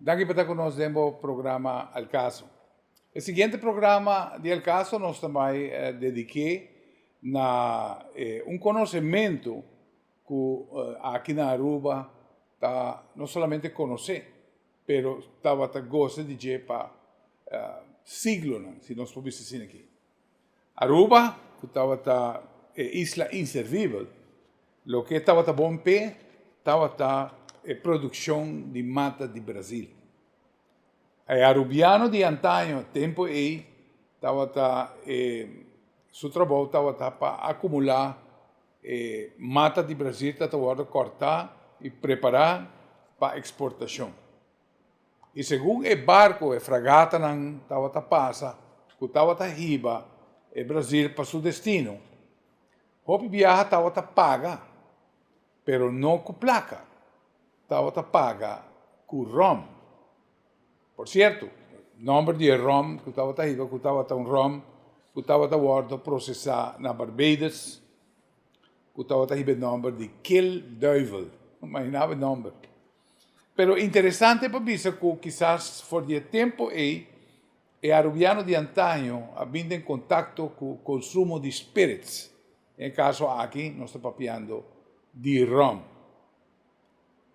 Danki pa ta ku nos den bo programa Al Caso. E siguiente programa di Al Caso nos ta bai dedik'é na un konosementu ku aki na Aruba ta no solamente konosé, pero tabata gosa di dje pa siglonan, si nos por bisa asina aki. Aruba, ku tabata e isla inservibel, loke tabata bon p'e tabata e produkshon di mata di Brazil. E arubiano di antaño tempu ei tabata e su trabou tabata pa akumulá e mata di Brazil ta ta wòrdu kòrtá i prepará pa eksportashon. I segun e barko, e fragatanan tabata pasa ku tabata hiba e Brazil pa su destino, hopi biaha tabata paga, pero no ku plaka, tabata paga ku ròm. Por sierto, nòmber di e ròm ku tabata hiba ku tabata un ròm ku tabata wòrdu prosesá na Barbados, ku tabata hiba e nòmber di Kill Duivel. Imaginá bo e nòmber. Pero interesante pa bisa ku kisas for di e tempu ei e arubiano di antaño a bin den kontakto ku konsumo di spirits. Den e kaso aki nos ta papiando di ròm.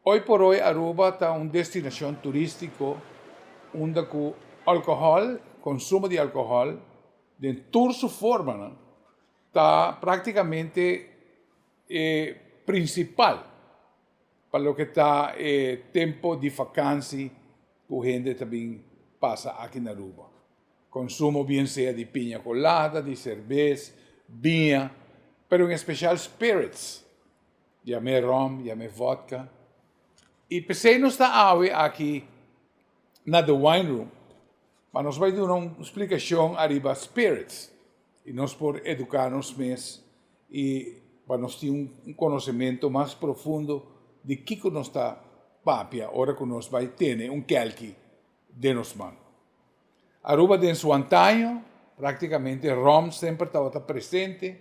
Hoy por hoy Aruba ta un destinashon turístiko unda ku alkohòl, konsumo di alkohòl den tur su formanan ta práktikamente e prinsipal pa loke ta e tempo di fakansi ku hende ta bin pasa aki na Aruba. Konsumo bien sea di piña kolada, di serbes, biña, pero en espeshal spirits, yam'é rom, yam'é vodka. I p'esei nos ta awe aki na The Wine Room pa nos bai duna un splikashon ariba spirits i nos por eduká nos mes i pa nos tin un konosementu mas profundo di kiko nos ta papia ora ku nos bai tene un kèlki den nos man. Aruba den su antaño praktikamente ròm semper tabata presente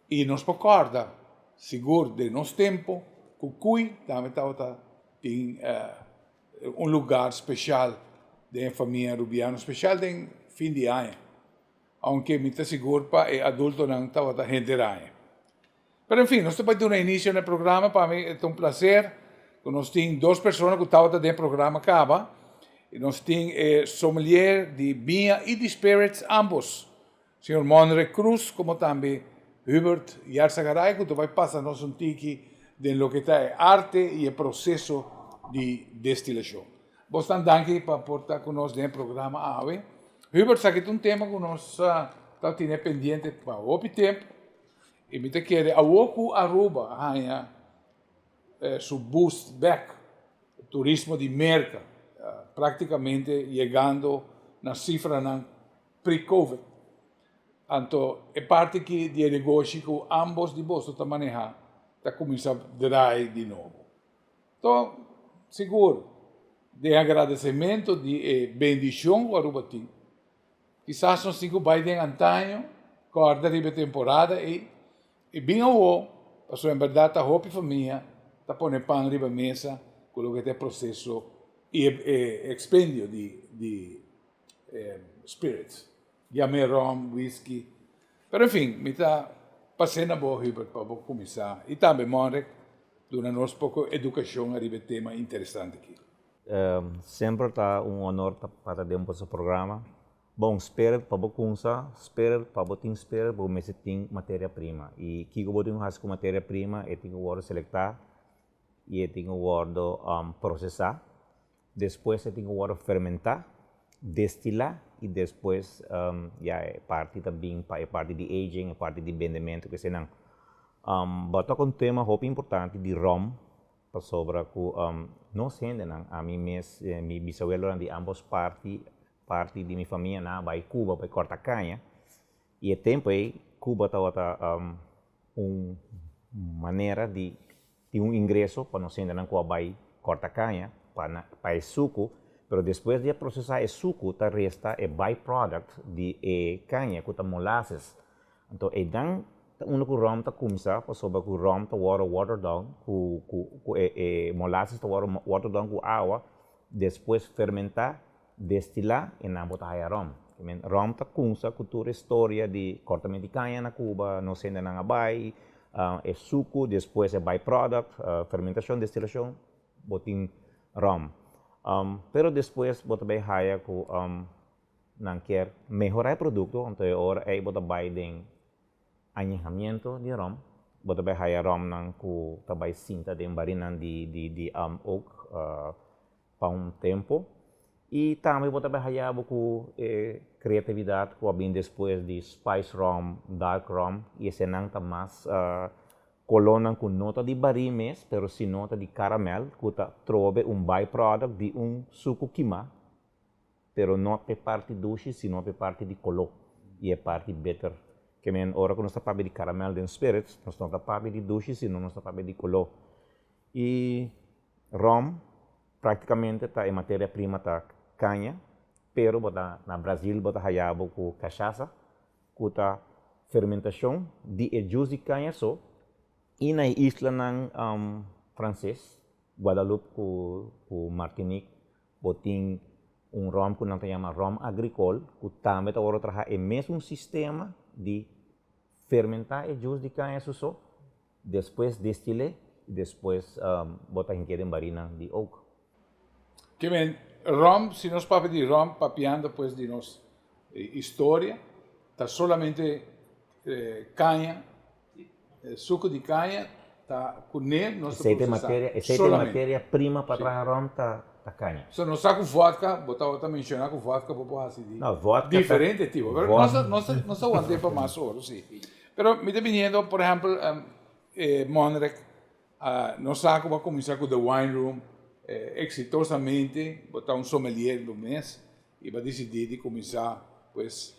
i nos por kòrda sigur den nos tempu ku kui tambe tabata tin un lugar speshal den e famia arubiano, speshal den fin di aña. Aunke mi ta sigur pa e adultonan tabata henter aña. Pero en fin, nos ta bai duna inicio na e programa. Pa mi ta un placer cu nos tin dos persona cu tabata den e programa caba. Y nos tin e sommelier di biña y di spirits ambos, señor Monre Cruz como tambe Hubert Yarzagaray cu ta bai pasa nos un tiki den loke ta e arte y e proceso di destilacion. Bosnan danki pa por ta ku nos den e programa awe. Hubert, esaki ta un tema ku nos ta tene pendiente pa hopi tempu i mi ta kere awor ku Aruba a haña su boost bek, turismo di Merka praktikamente yegando na sifranan pre-covid. Anto e parti aki di e negoshi ku ambos di boso ta maneha ta kuminsá draai di nobo. To, sigur, den agradecimento di e bendicion cu Aruba tin, kisas nos tin cu bay den antaño, corda riba e temporada ey, y bin awo, pasobra en berdad ta hopi famia ta pone pan riba mesa cu loke ta e proceso y e expendio di spirits. Yam'é rom, whisky. Pero en fin, mi ta pas'é na bo, Hubert, pa bo kuminsá i tambe Monrek duna nos poko edukashon ariba e tema interesante aki. Semper ta un honor pa ta den boso programa. Bon, spera pa bo kunsa, spera pa bo tin spera bo mester tin materia prima. I kiko bo tin ku hasi ku materia prima? E tin ku wòrdu selektá i e tin ku wòrdu prosesá. Despues e tin ku wòrdu fermentá, destilá i despues ya e parti ta bin pa e parti di aging, e parti di bendementu ku eseinan. Bo a toka un tema hopi importante di ròm pasobra ku nos hendenan, ami mes, mi bisawelonan di ambos parti, parti di mi famia nan a bai Cuba bai kòrta kaña i e tempu ei Cuba tabata un manera di Tin un ingreso pa nos hendenan ku a bai kòrta kaña pa na pa e suku, pero despues di a prosesá e suku ta resta e by-product di e kaña ku ta molasses. Anto einan ta unda ku ròm ta kuminsá pasobra ku ròm ta wòrdu water down ku ku ku e e molasses ta wòrdu water down ku awa. Despues fermentá, destilá i nan bo ta haya ròm. I men ròm ta kumsa ku tur e storia di kòrtamento di kaña na Cuba, nos hendenan a bai, e suku, despues e byproduct, fermentashon, destilashon, bo tin ròm. Pero despues bo ta bai haya ku nan kier mehorá e produkto, anto e ora ei bo ta bai den añejamiento di ròm, bo ta bai haya ròmnan ku ta bai sinta den barinan di di di oak pa un tempu i tambe bo ta bai haya bo ku e kreatividat ku a bin despues di spice ròm, dark ròm i esenan ta mas kolónan ku no ta di barí mes pero sino ta di karamèl ku ta trobe un byproduct di un suku kimá. Pero no p'e parti dushi, sino p'e parti di koló i e parti bitter. Ke men ora ku nos ta papia di karamèl den spirits, nos no ta papia di dushi, sino nos ta papia di koló. I ròm praktikamente ta e materia prima ta kaña, pero bo ta na Brazil bo ta haya bo ku kashasa, ku ta fermentashon di e jus di kaña so, i na e islanan franses, Guadalupe ku Martinique, Bo tin un ròm ku nan ta yama ròm agrikol ku tambe ta wòrdu traha e mesun sistema di fermentá e jus di kaña su so, despues destil'é i despues bo ta hink'é den barinan di oak. Ke men ròm, si nos papia di ròm papiando pues di nos historia, ta solamente kaña. Suku di kaña ta kuné nos ta prosesá Esei ta e materia prima pa traha ròm ta kaña. So nos sa ku vòdka, bo tabata menshoná ku vòdka bo por hasi di diferente tipo. Pero nos ta want'é pa mas ora si. Pero mi ta biniendo por ehèmpel Monrek, nos sa ku bo a kuminsá ku The Wine Room eksitosamente, bo ta un sommelier bo mes i bo a disidí di kuminsá pues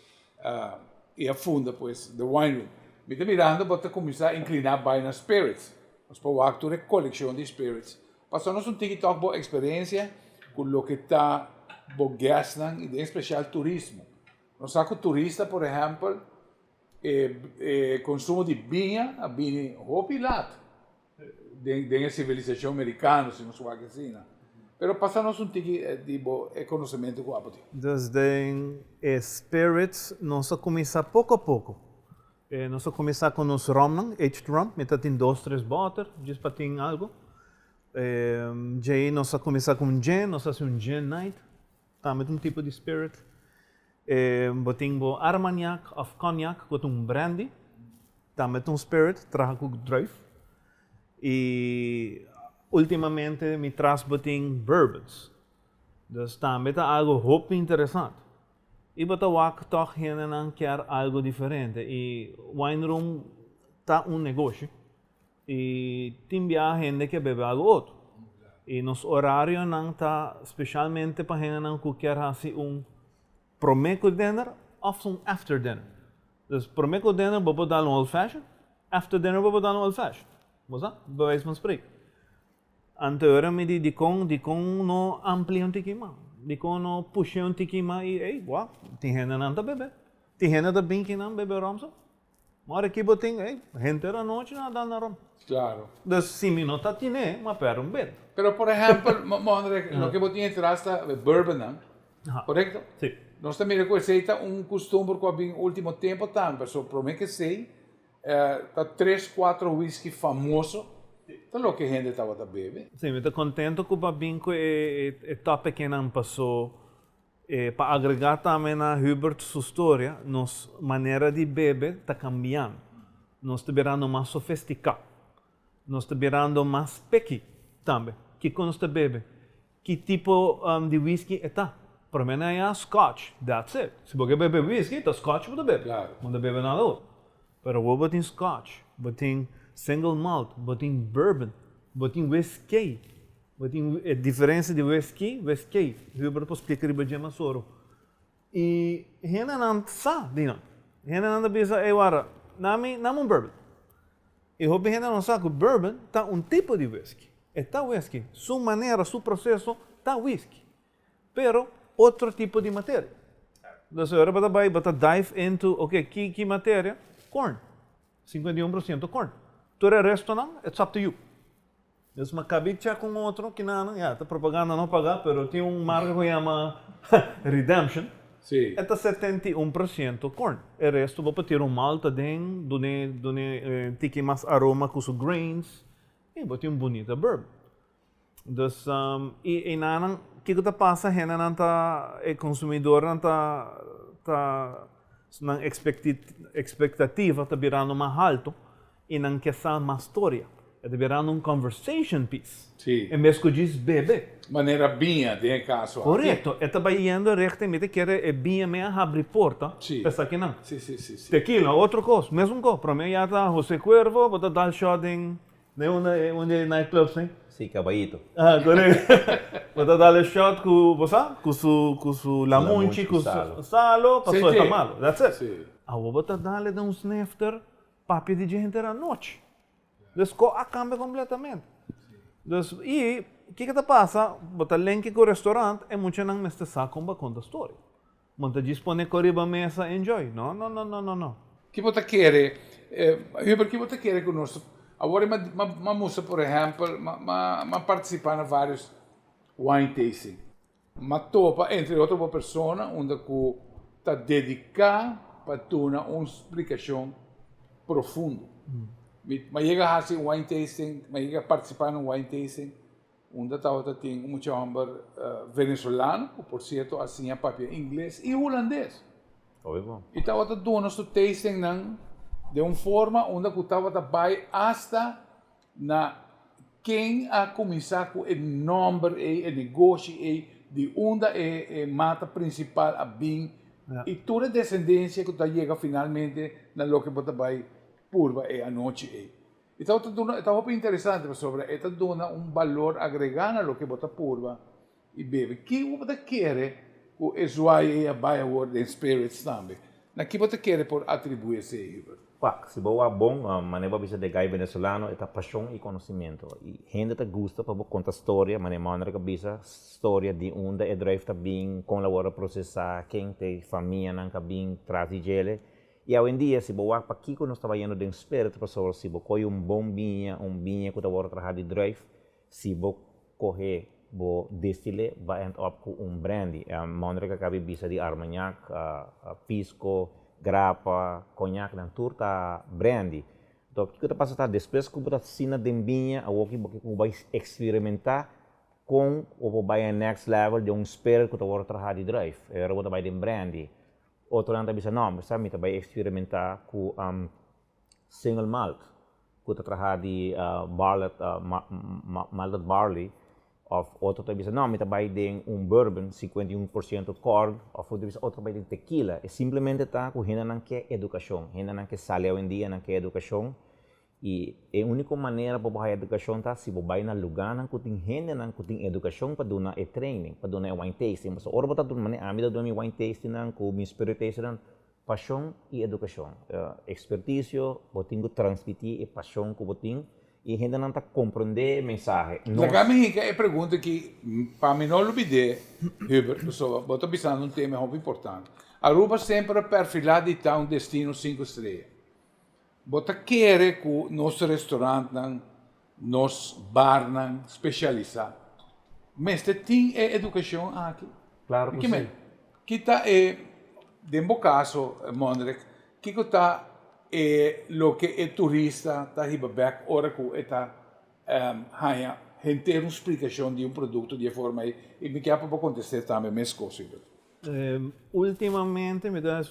i a funda pues The Wine Room. Mi ta mirando bo ta kuminsá inkliná bai na spirits. Nos por wak tur e kolekshon di spirits. Pasobra nos un tiki tòg bo eksperensia ku loke ta bo guestnan i den espesial turismo. Nos sa ku turista por ehèmpel e konsumo di biña a bini hopi lat. Den e sivilisashon merikano, si nos wak asina. Pero pasa nos un tiki di bo e konosementu ku abo tin. Dus den e spirits nos a kuminsá poko a poko. Nos a kuminsá ku nos romnan, aged rum, mi ta tin dos tres bòter djis pa tin algu. Djei nos a kuminsá ku un gin, nos a hasi un gin night, tambe ta un tipo di spirit. Bo tin bo armagnac òf cognac ku ta un brandy. Tambe ta un spirit traha ku druif. I ultimamente mi tras bo tin bourbons. Dus tambe ta algo hopi interesant. I bo ta wak tòg hendenan kier algo diferente. I wine room ta un negoshi. I tin bia hende ke bebe algo otro. I nos orarionan ta speshalmente pa hendenan ku kier hasi un prome ku dinner òf un after dinner. Dus prome ku dinner bo por dal un old fashion, after dinner bo por dal un old fashion. Bo sa? Bij wijze van spreken. Anto ora mi di dikon dikon no amplia un tiki mas? Dikon no pusha un tiki mas i ey wou tin hendenan ta bebe. Tin hende ta bin kinan bebe rom so. Ma ora ki bo tin ey henter anochi nan a dal na rom. Claro. Dus si mi no ta tine, mi a perde un bed. Pero por ehempel, Mondre, loke bo tin atras ta bourbonnan. Korekto? Sí. Nos ta mira ku esei ta un kustumber ku a bin último tempu tambe, pasobra promé ku esei ta tres kuatro whisky famoso ta loke hende tabata bebe. Sí, mi ta kontento ku bo a bin ku e topicnan paso pa agregá tambe na Hubert su storia, nos manera di bebe ta kambiando. Nos ta birando mas sofestiká. Nos ta birando mas picky tambe. Kiko nos ta bebe? Ki tipo di whisky e ta? Prome nan ya scotch, that's it. Si bo ke bebe whisky, ta scotch bo ta bebe. Bo no ta bebe nada otro. Pero awor bo tin scotch, bo tin single malt, bo tin bourbon, bo tin whiskey. Bo tin e diferencia di whisky, whiskey. Hubert por splica riba dje mas oro. I hendenan sa di nan. Hendenan ta bisa, ey wara, nami, nami un bourbon. I hopi hende no sa ku bourbon ta un tipo di whisky. E ta whisky. Su manera, su proseso ta whisky. Pero otro tipo di materia. Entonces ora bo ta bai, bo ta dive into, ok, ki ki materia? Corn. 51% corn. Tur e restonan, it's up to you. Dus m'a caba di check un otro kinan, ya ta propaganda no paga, pero tin un marca cu yama Redemption. E ta 71% corn. E resto bo por tira un malt aden, dun'e dun'e tiki mas aroma cu su grains y bo tin un bunita bourbon. Dus y enanan kico ta pasa hendenan ta e consumidornan ta ta nan expectativa ta birando mas halto y nan ke sa mas storia. E ta birando un conversation piece. En bes cu djis bebe. Manera biña den e caso aki. Corecto. E ta bayendo richting mi ta kere e biña me a habri porta pa esakinan. Tequila, otro cos, mesun cos. Prome ya ta Jose Cuervo, bo ta dal shot den Den unda e unda e night clubs tin? Si, Caballito. Ah, correcto. Bo ta dal e shot cu, bo sa? Cu su, cu su lamunchi, cu su salo, paso e ta malo. That's it. Si. Awor bo ta dal e den un snifter, papia di dje henter anochi. Dus ko a cambia completamente. Dus, y kiko ta pasa, bo ta lenki cu restaurant, e muchanan mester sa con bo a conta story. Bo ta djis pone ko riba mesa enjoy. No, no, no, no, no, no. Ki bo ta kere, Hubert, ki bo ta kere ku nos awor m'a mustra por ehèmpel, m'a partisipá na vários wine tasting. M'a topa entre otro bo persona unda ku ta dediká pa duna un splikashon profundo. M'a yega hasi un wine tasting, m'a yega partisipá na un wine tasting. Unda tabata tin un mucha homber venezolano, ku por sierto a siña papia ingles i hulandes. I tabata duna su tastingnan den un forma unda ku tabata bai asta na ken a kuminsá ku e nòmber ei, e negoshi ei, di unda e mata prinsipal a bin i tur e desendensia ku ta yega finalmente na loke bo ta bai purba e anochi ei. E ta duna, e ta hopi interesante pasobra e ta duna un balor agregá na loke bo ta purba i bebe. Ki bo ta kere ku e zwaai ei a bai awor den spirits tambe? Na ki bo ta kere por atribuí esei, Hubert? Wak, si bo wak bon, manera bo a bisa de gai venezolano, e ta pashon i konosementu. I hende ta gusta pa bo konta storia, manera Monrek a bisa, storia di unda e druif ta bin, kon lo a wòrdu prosesá, ken ta e famianan ku a bin tras di djele. I awendia si bo wak pakiko nos ta bayendo den spiritu pasobra si bo kohe un bon biña, un biña ku ta wòrdu traha di druif, si bo kohe bo destil'é ba end up ku un brandy. Mondrick a kabi bisa di armagnac, pisco, grappa, cognac nan tur ta brandy. Anto kiko ta pasa ta despues ku bo ta asina den biña awoki bo ke ku bo bai eksperimentá kon bo por bai e next level den un spirit ku ta wòrdu traha di druif. E ora bo ta bai den brandy. Otronan ta bisa, No, sa mi ta bai eksperimentá ku single malt, ku ta traha di barlet, malted barley. Òf otro ta bisa, No, mi ta bai den un bourbon, 51% corn. Òf otro ta bisa, otro ta bai den tequila. E simplemente ta ku hendenan ke edukashon. Hendenan ke sali awendia nan ke edukashon. I e úniko manera pa bo haya edukashon ta si bo bai na lugánan ku tin hendenan ku tin edukashon pa duna e training, pa duna e wine tasting. Pasobra ora bo ta duna, manera ami ta duna mi wine tastingnan ku mi spirit tastingnan, pashon i edukashon. Ekspertisio, bo tin ku transmití e pashon ku bo tin i e hendenan ta komprondé e mensahe. Nos. Laga mi hinka e pregunta aki pa mi no lubid'é, Hubert, pasobra bo ta bisando un tema hopi importante. Aruba semper a perfilá di ta un destino sinku strea. Bo ta kere ku nos restaurantnan, nos barnan spesialisá mester tin e edukashon aki? Klaro ku si. Ki ta e, den bo kaso, Mondrick, kiko ta e loke e turista ta hiba bèk ora ku e ta haña henter un splikashon di un produkto di e forma ei? I mi kier pa bo kontest'é tambe meskos, Hubert. Ultimamente mi ta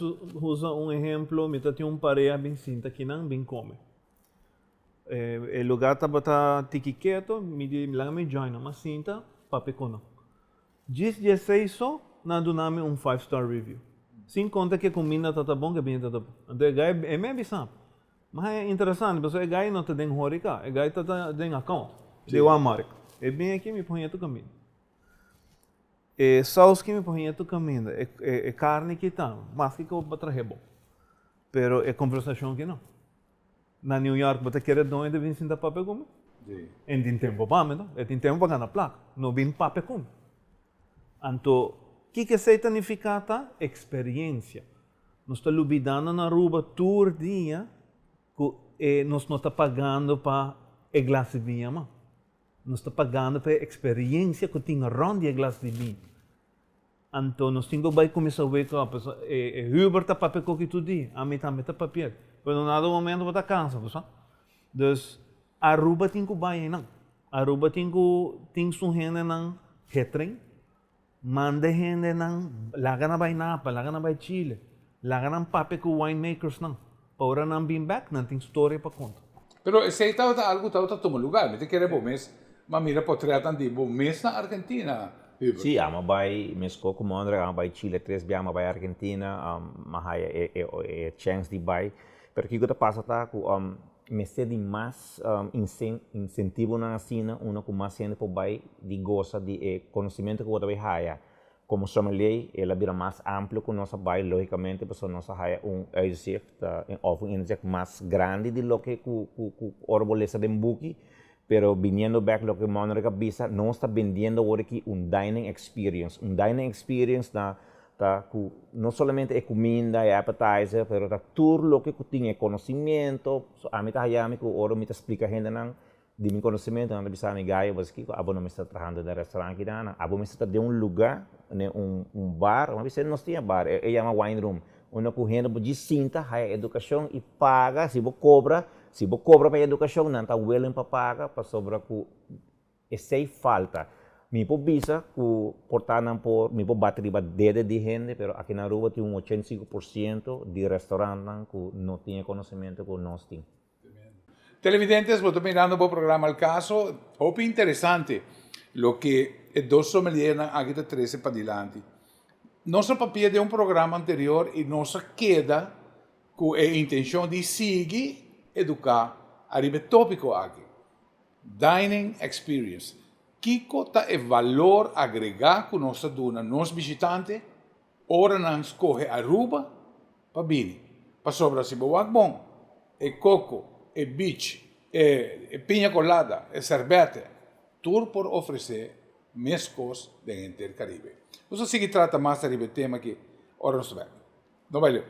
usa un ehemplo, mi ta tin un pareha bin sinta akinan bin come. E lugar tabata tiki keto, mi di laga mi join nan, m'a sinta papia cu nan. Djis di esey so nan a duna mi un five star review. Sin conta cu e cuminda tabata bon, cu e biña tabata bon. Anto e guy e me a bisa, ma e interesante pasobra e guy no ta den horeca, e guy ta den account. Di Juan Mark. E bin aki mi pon e tur caminda. E saus ki mi por haña tur kaminda, e karni ki ta, maske ku bo trahe bo. Pero e kombersashon ki no. Na New York bo ta kere doño ta bin sinta papia ku mi? E tin tempu pa mi no, e tin tempu pa gana plaka, no bin papia ku mi. Anto, kiko esei ta nifiká ta? Eksperiensia. Nos ta lubidando na Aruba tur dia ku e nos no ta pagando pa e glas di biña mas. Nos ta pagando pa e experiencia cu tin rond di e glas di biña. Anto nos tin cu bay cuminsa wake up. Pasobra e Hubert ta papia cu aki tur dia, ami tambe ta papia. Pero na un dado momento bo ta cansa, bo sa. Dus Aruba tin cu bay einan. Aruba tin cu tin su hendenan getren, manda e hendenan laga nan bay Napa, laga nan bay Chile, laga nan papia cu winemakersnan. Pa ora nan bin bek, nan tin storia pa konta. Pero esei tabata algu tabata tuma lugar. Mi ta kere bo mes ma mira potretnan di bo mes na Argentina, Hubert. Sí, amo bai mesco cu Mondre, amo bai Chile tres bia, amo bai Argentina, m'a haya e chance di bai. Pero kico ta pasa ta cu mester di mas incentivonan asina unda cu mas hende por bai di gosa di e conocimento cu bo ta bai haya. Como sommelier el a bira mas amplio cu nos a bay, logicamente pasobra nos a haya un uitzicht of un inzicht mas grandi di loke cu cu ora bo lesa den buki, pero biniendo bek loke Monrick a bisa, nos ta bendiendo awor aki un dining experience, un dining experience na ta cu no solamente e cuminda, e appetizer, pero ta tur loke cu tin e conocimiento, so ami ta haya mi cu ora mi ta splica hendenan Di mi konosementu nan ta bisa mi Gayo bo kiko abo no mester trahando den restaurant kinan abo mester ta den un luga den un un bar mi a bisa nos tin e bar e yama wine room unda ku hende por djis sinta haya edukashon i paga si bo kobra si bo kobra pa e edukashon nan ta willing pa paga pasobra ku esei falta mi por bisa ku por ta nan por mi por bati riba dede di hende pero aki na Aruba tin un 85% di restaurantnan ku no tin e konosementu ku nos tin. Televidentes, bo ta mirando bo programa Al Caso. Hopi interesante loke e dos sommeliernan aki ta trece padilanti. Nos a papia den un programa anterior y nos a keda cu e intencion di sigui educa ariba e topico aki, Dining Experience. Kico ta e valor agrega cu nos ta duna nos bishitante Ora nan skohe Aruba pa bini. Pasobra si bo wak bon, e koko, e beach, e piña colada, e serbete, tur por ofrece meskos den henter Caribe. Nos a sigui trata mas ariba e tema aki ora nos ta bek. No bai leu.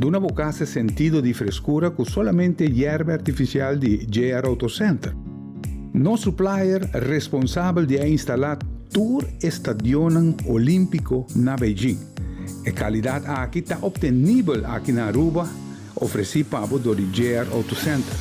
Duna bo cas e sentido di frescura cu solamente yerba artificial di JR Auto Center. Nos supplier responsabel di a instala tur e stadionnan Olimpico na Beijing. E calidad aki ta obtenibel aki na Aruba, ofreci pa bo dor di JR Auto Center,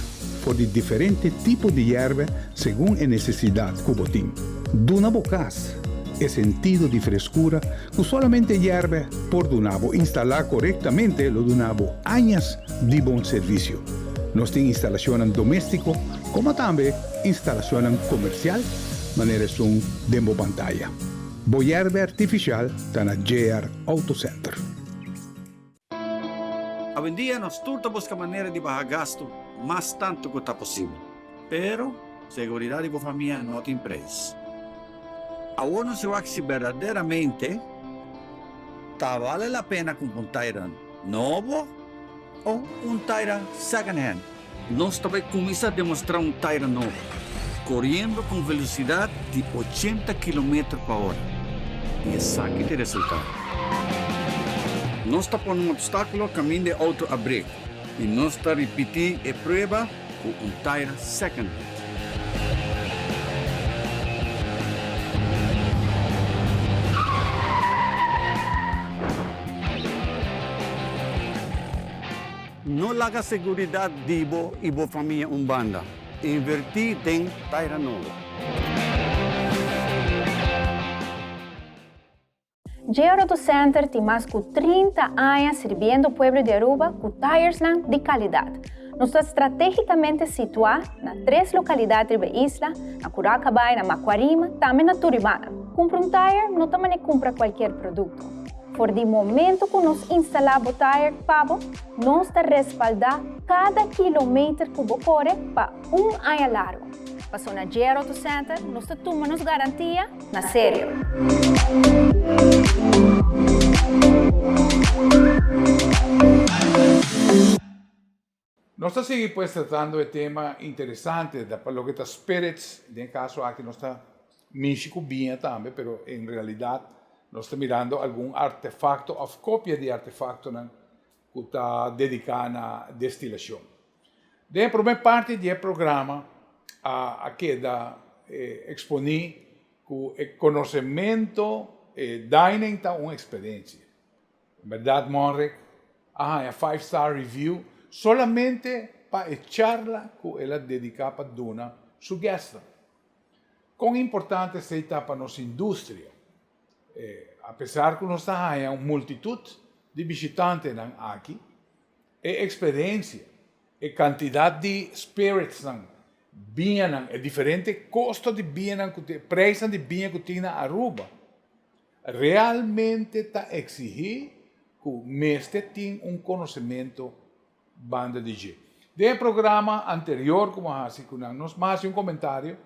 for di diferente tipo di yerbe segun e necesidad cu bo tin. Duna bo cas e sentido di frescura cu solamente yerbe por duna bo. Instala corectamente lo duna bo añas di bon servicio. Nos tin instalacionnan domestico como tambe instalacionnan comercial manera esun den bo pantaya. Bo yerbe artificial ta na JR Auto Center. Awendia nos tur ta buska manera di baha gastu mas tantu ku ta posibel. Pero, seguridat di bo famia no tin preis. Awor nos wak si berdaderamente ta bale la pena kumpra un taira nobo o un taira second hand. Nos ta bai kuminsá demostrá un taira nobo, koriendo ku un velosidat di 80 kilometer pa ora. I esaki ta e resultado. Nos ta pone un opstákulo kaminda e outo a brek i nos ta ripití e prueba ku un taira second hand. No laga seguridat di bo i bo famia un banda. Invertí den taira nobo. JR Auto Center tin mas cu 30 aña sirbiendo pueblo di Aruba cu tiresnan di calidad. Nos ta stratégikamente situá na tres lokalidat riba e isla, na Curacabai, na Macuarima, tambe na Turibana. Kumpra un tire no ta manera kumpra kualkier produkto. For di momento ku nos instalá bo tire pa bo, nos ta respaldá kada kilometer ku bo kore pa un aña largu. Paso na JR Auto Center nos ta tuma nos garantia na serio. Nos ta sigui pues tratando e tema interesante da pa loke ta spirits, den e caso aki nos ta mishi cu biña tambe, pero en realidad nos ta mirando algun artefacto of copia di artefactonan cu ta dedica na destilacion. Den e prome parti di e programa a keda exponi cu e conocemento, e dining ta un experiencia. En berdad Monrick a haña five star review solamente pa e charla ku el a dediká pa duna su guestnan. Kon importante esei ta pa nos industria? Apesar ku nos ta haña un multitut di bishitantenan aki, e eksperensia, e kantidat di spiritsnan, biñanan, e diferente kosto di biñanan ku tin, e preisnan di biña ku tin na Aruba, Realmente ta exigí cu mester tin un conocemento banda di dje. Den e programa anterior cu bo a haci cu nan, nos a haci un comentario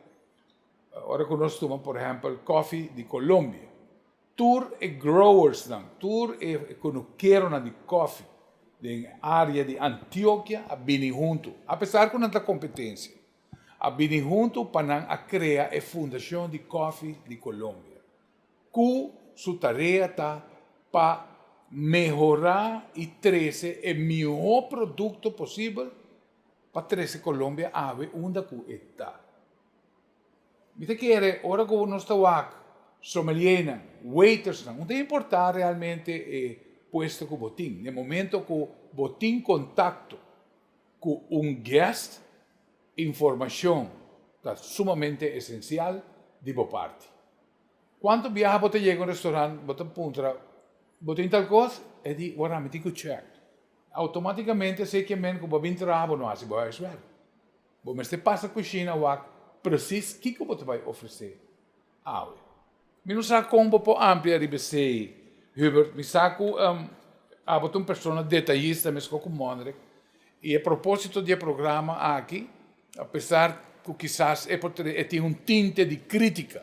ora cu nos tuma por ehempel coffee di Colombia. Tur e growersnan, tur e cunukeronan di coffee den area di Antioquia a bini hunto, apesar cu nan ta competencia, a bini hunto pa nan a crea e Fundacion di Coffee di Colombia. Ku su tarea ta pa mehorá i trese e mihó produkto posibel pa trese Colombia awe unda ku e ta. Mi ta kere ora ku nos ta wak sommeliernan, waitersnan, un ta importá realmente e puesto ku bo tin. Na e momento ku bo tin kontakto ku un guest, informashon ta sumamente esensial di bo parti. Kuantu biaha bo ta yega un restaurant bo ta puntra bo tin tal kos? E di wara mi tin ku chèk. Outomátikamente esei ke men ku bo a bin traha bo no hasi bo huiswerk. Bo mester pasa kushina wak presis kiko bo ta bai ofresé awe. Mi no sa kon bo por amplia riba esei Hubert, mi sa ku abo ta un persona detayista meskos ku Mondrick i e propósito di e programa aki apesar ku kisas e por e tin un tinte di krítika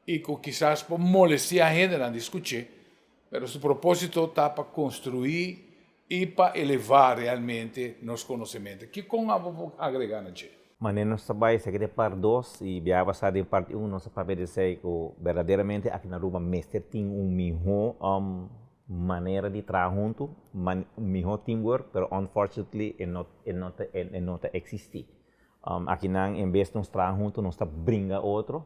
i ku kisas por molestiá hendenan di skuch'é, pero su propósito ta pa konstruí i pa elevá realmente nos konosementu. Kikon abo por agregá na dje? Manera nos ta bai esaki ta e part dos i biaha pasá den parti un nos a papia di esei ku berdaderamente aki na Aruba mester tin un mihó manera di traha huntu, un mihó teamwork, pero unfortunately e no e no ta e no ta eksistí. Aki nan en bes nos traha huntu nos ta bringa otro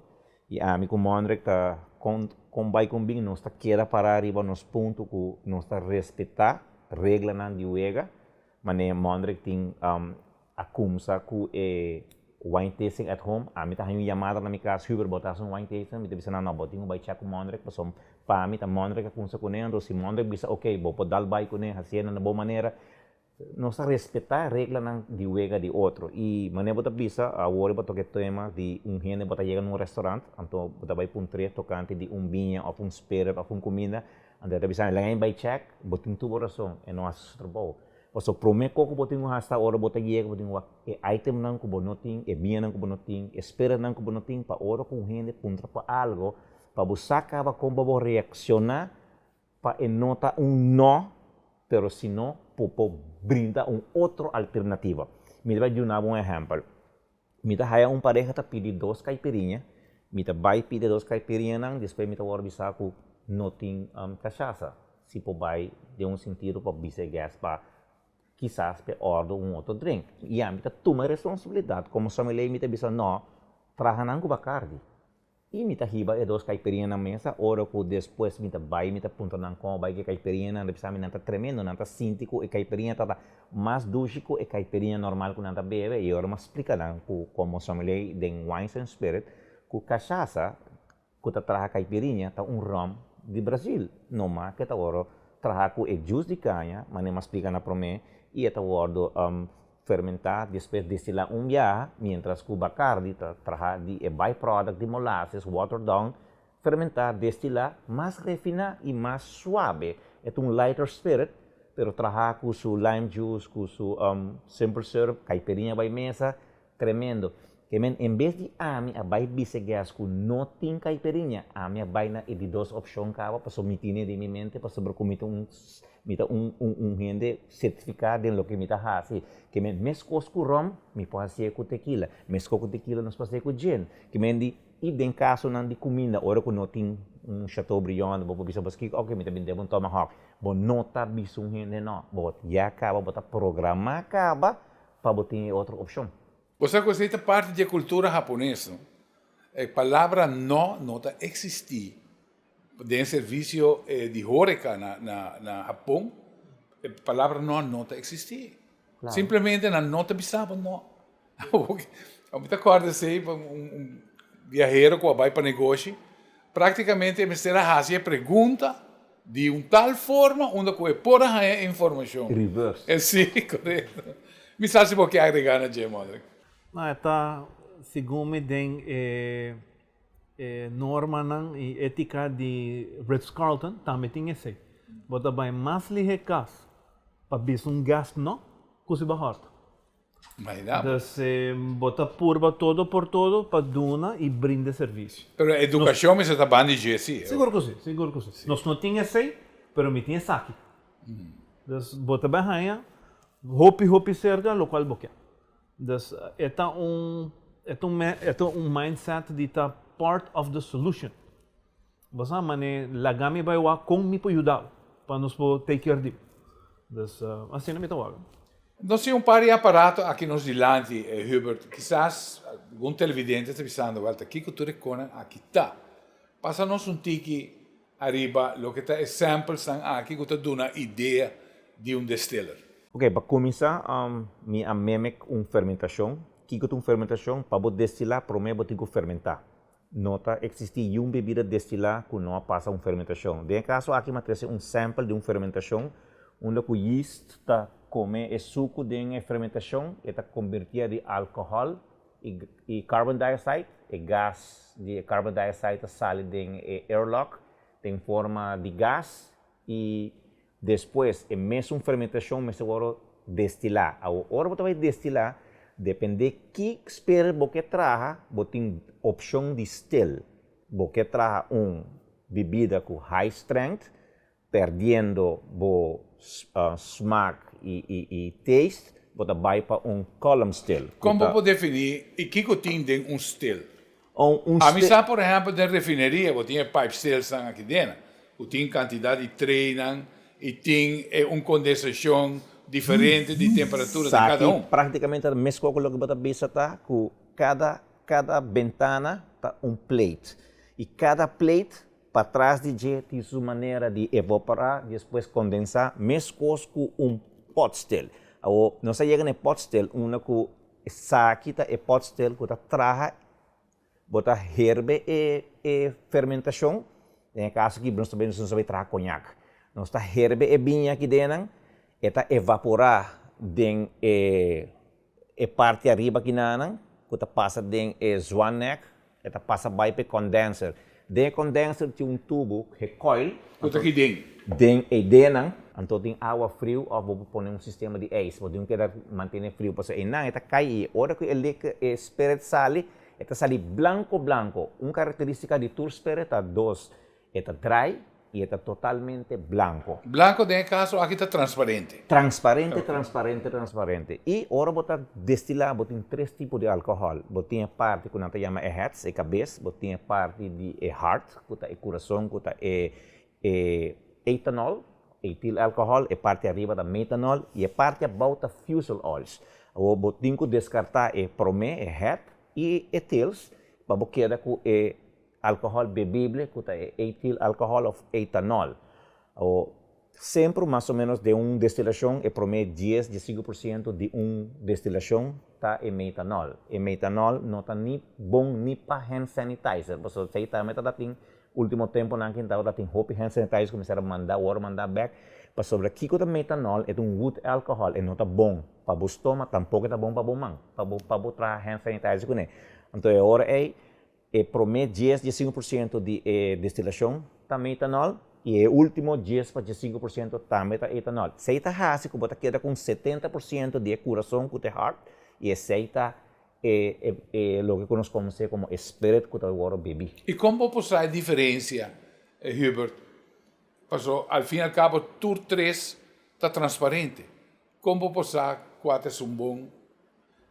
i ami ku Mondrick ta kon kon bai kon bin nos ta keda pará riba nos punto ku nos ta respetá reglanan di wega manera Mondrick tin a kumsa ku e wine tasting at home ami ta haña un yamada na mi kas Hubert bo ta hasi un wine tasting mi ta bisa nan no bo tin ku bai chèk ku Mondrick pasobra pa mi ta Mondrick a kumsa kuné anto si Mondrick bisa ok bo por dal bai kuné hasié na bo manera Nos ta respetá reglanan di wega di otro i manera bo ta bisa awor bo toka e tema di un hende bo ta yega na un restaurant anto bo ta bai puntr'é tokante di un biña òf un spirit òf un kuminda anto e ta bisa laga mi bai chèk bo tin tur bo rason e no hasi su trabou pasobra promé kos ku bo tin ku hasi ta ora bo ta yega bo tin ku wak e itemnan ku bo no tin e biñanan ku bo no tin e spiritnan ku bo no tin pa ora ku un hende puntra pa algo pa bo sa kaba kon pa bo reakshoná Pa e no ta un no, pero sino por por brinda un otro alternativa. Mi ta bai duna bo un ehempel. Mi ta haya un pareha ta pidi dos caipirinha, mi ta bai pidi e dos caipirinhanan, despues mi ta wòrdu bisa ku no tin kashasa. Si por bai den un sentido pa bisa e guest pa kisas p'e òrdu un otro drink. I ami ta tuma e responsabilidat komo sommelier mi ta bisa no, traha nan ku Bacardi. I mi ta hiba e dos caipirinha na mesa, ora cu despues mi ta bay mi ta puntra nan con a bay cu e caipirinha, nan ta bisa mi nan ta tremendo, nan ta sinti cu e caipirinha ta ta mas dushi cu e caipirinha normal cu nan ta bebe, i ora mi a splica nan cu como sommelier den Wines and Spirit cu cachaza cu ta traha caipirinha ta un rum di Brazil, no mas cu e ta worde traha cu e juice di caña, manera mi a splica na prome, i e ta worde. fermentá, despues destilá un biaha, miéntras ku Bacardi ta traha di e byproduct di molasses, watered down, fermentá, destilá, mas refiná i mas suave. E ta un lighter spirit, pero traha ku su lime juice, ku su simple syrup, caipirinha bai mesa, tremendo. Ke men, en bes di ami a bai bisa guest ku no tin caipirinha, ami a bai na e di dos opshon kaba, pasobra mi tine den mi mente, pasobra ku mi ta un mi ta un un un hende sertifiká den loke mi ta hasi. Ke men, meskos ku rom, mi por hasié ku tekila, meskos ku tekila nos por hasié ku gin. Ke men di, i den kasonan di kuminda, ora ku no tin un Chateaubriand, bo por bisa bo skiko, oke, mi ta bini den un tomahawk. Bo no ta bisa un hende no, bo ya kaba, bo ta programá kaba pa bo tin e otro opshon. Bo sa ku esei ta parti di e kultura hapones, no? E palabra no no ta eksistí den servisio di horeca na na Hapon. E palabra no no ta eksistí. Simplemente nan no ta bisa bo no. Mi ta kòrda esei pa un biahero ku a bai pa negoshi, práktikamente e mester a hasi e pregunta di un tal forma unda ku e por a haña e informashon. Reverse. Sí, korekto. Mi sa si bo ke agregá na dje, Modric. No, e ta segun mi den e e normanan i étika di Ritz-Carlton tambe tin esei. Bo ta bai mas lihé kas pa bisa un guest no ku si bo hòrta. Imagina. Dus bo ta purba todo por todo pa duna y brinda servicio. Pero educacion mester ta banda di dje si. Sigur cu si, sigur cu si. Nos no tin esey, pero mi tin esaki. Dus bo ta bay haya hopi hopi cerca locual bo kier. Dus e ta un e ta un e ta un mindset di ta part of the solution. Bo sa mane laga mi bay wak con mi por yuda bo pa nos por take care di bo. Dus asina mi ta wak. Nos tin un par di aparato aki nos dilanti, Hubert. Kisas algun televidente ta bisando, Wel, ta kiko tur e konan aki ta? Pasa nos un tiki ariba loke ta e samplesnan aki ku ta duna idea di un distiller. Ok, pa kuminsá mi a mimic un fermentashon. Kiko ta un fermentashon? Pa bo destilá promé bo tin ku fermentá. No ta eksistí yun bebida destilá ku no a pasa un fermentashon. Den e kaso aki mi a trese un sample di un fermentashon unda ku yeast ta kome e suku den e fermentashon, e ta kombertié di alkohòl i carbon dioxide, e gas di e carbon dioxide ta sali den e airlock den forma di gas i Despues e mesun fermentacion mester worde destila. Awor ora bo ta bay destila, depende ki spirit bo ke traha, bo tin opcion di stil. Bo ke traha un bibida cu high strength, perdiendo bo smaak y taste, bo ta bay pa un column still. Con bo por defini y kico tin den un still? Un Ami sa por ehempel den refineria bo tin e pipe stillsnan aki dena ku tin kantidat di treynan i tin e un kondensashon diferente di temperatura den kada un. Esaki praktikamente ta meskos ku loke bo ta bisa ta ku kada kada bentana ta un plate i kada plate patras di dje tin su manera di evaporá despues kondensá meskos ku un pot still. Awor nos a yega na e pot still unda ku Esaki ta e potstil ku ta traha, bo ta herbe e e fermentashon, den e kaso aki nos ta nos ta bai traha koñak. Nos ta herbe e biña aki dennan, e ta evaporá den e e parti ariba kinanan ku ta pasa den e zwannek, e ta pasa bai pa e condenser. Den e condenser tin un tubo, e coil. Ku ta ki den? Den e denan, anto tin awa friu of bo por pone un sistema di ijs. Bo tin keda mantene friu pasobra einan e ta kai i ora ku e liquor, e spirit sali, e ta sali blanco blanco. Un karakteristika di tur spirit ta dos, E ta dry y e ta totalmente blanco. Blanco den e caso aki ta transparente. Transparente, transparente, transparente. Y ora bo ta destila bo tin tres tipo di alcohol. Bo tin e parti cu nan ta yama e heads, e cabes, bo tin e parti di e heart, cu ta e curason, cu ta e e ethanol, ethyl alcohol, e parti ariba ta methanol y e parti abao ta fusel oils. Awor bo tin cu descarta e prome, e head, y e tails pa bo keda cu e Alcohol bebible cu ta e ethyl alcohol of ethanol. Awor, semper mas o menos den un destilacion e prome dies, diesinco por ciento di un destilacion ta e methanol. E methanol no ta ni bon ni pa hand sanitizer, pasobra esey tambe ta tin ultimo temponan aki tabata tin hopi hand sanitizer cu mester a manda awor manda bek. Pasobra kiko ta metanol, e ta un wood alcohol, e no ta bon pa bo stoma, tampoco e ta bon pa bo man, pa bo pa bo traha hand sanitizer kuné. Anto e ora ei e promé dies, 15% di e destilacion ta metanol y e ultimo 10 pa 15% tambe ta etanol. Esei ta hasi ku bo ta keda ku un 70% di e kurason ku ta e heart y esei ta e e e loke ku nos konosé komo e spirit ku ta wòrdu bibí. Y kon bo por sa e diferencia, Hubert? Paso al fin y al cabo tur tres ta transparente. Con bo por sa cua ta esun bon?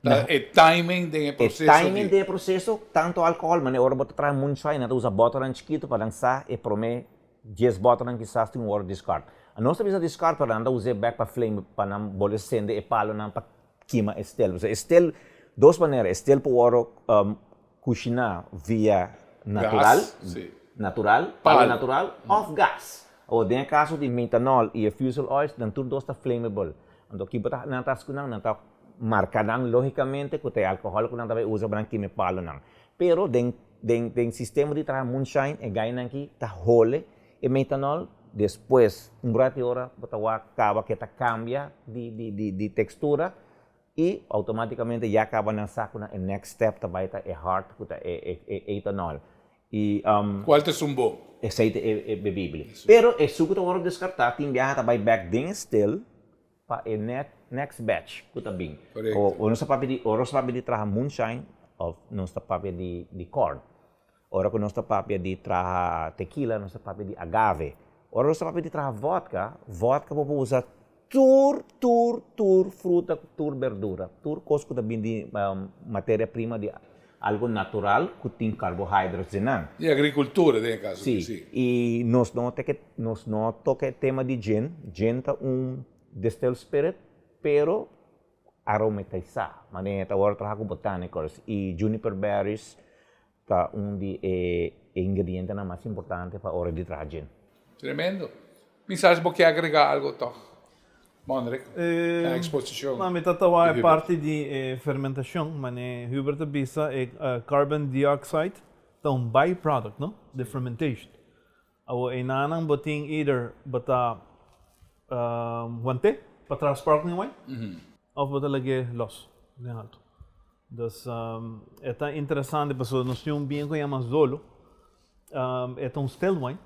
Ta e timing den e proceso di. E timing den e proceso, tanto alcohol, manera ora bo ta traha moonshine nan ta usa boternan chikito pa nan sa e prome dies boternan kisas tin worde discard. Nos ta bisa discard pero nan ta us'e bek pa flame pa nan bolbe sende e palonan pa kima e stel. Pasobra e stel, dos manera, e stel por worde Kushiná via natural, natural, palo natural òf gas. Awor den e kaso di metanol i e fusel oils nan tur dos ta flammable. Anto ki bo ta nan ta hasi ku nan? Nan ta marka nan lógikamente ku ta e alkohòl ku nan ta bai usa pa nan kima e palonan. Pero den den den sistema di traha moonshine e gainan aki ta hole e metanol despues un rat di ora bo ta wak kaba ke ta kambia di di di tekstura. I automaticamente ya caba nan sa cu nan e next step ta bay ta e hard cu ta e e ethanol. I Cual ta esun bo? Esey ta e e bebibli. Pero e sucu ta worde descarta tin biaha ta bay back den e still pa e net next batch cu ta bin. Correcto. Ora nos ta papia di ora nos ta papia di traha moonshine of nos ta papia di di corn. Ora cu nos ta papia di traha tequila nos ta papia di agave. Ora nos ta papia di traha vodka, vodka bo por usa Tur, tur, tur fruta, tur berdura, tur kos ku ta bin di materia prima di algo natural ku tin carbohydrates den nan. Di agrikultura den e kaso aki, si. Si, i nos no ta ke, nos no toka e tema di gin. Gin ta un distilled spirit, pero aromatisá, manera ta wòrdu traha ku botanicals i juniper berries Ta un di e ingredientenan mas importante pa ora di traha gin. Tremendo. Mi sa si bo ke agrega algo tog, Monrick, na exposicion No, mi ta tawa e parti di e fermentacion, mane Hubert a bisa e carbon dioxide ta un byproduct, no, di fermentation. Awor einanan bo tin either bo ta want'é pa traha sparkling wine of bo ta lag'é los den alto. Dus e ta interesante pasobra nos tin un bien ku yama Zolo, e ta un still wine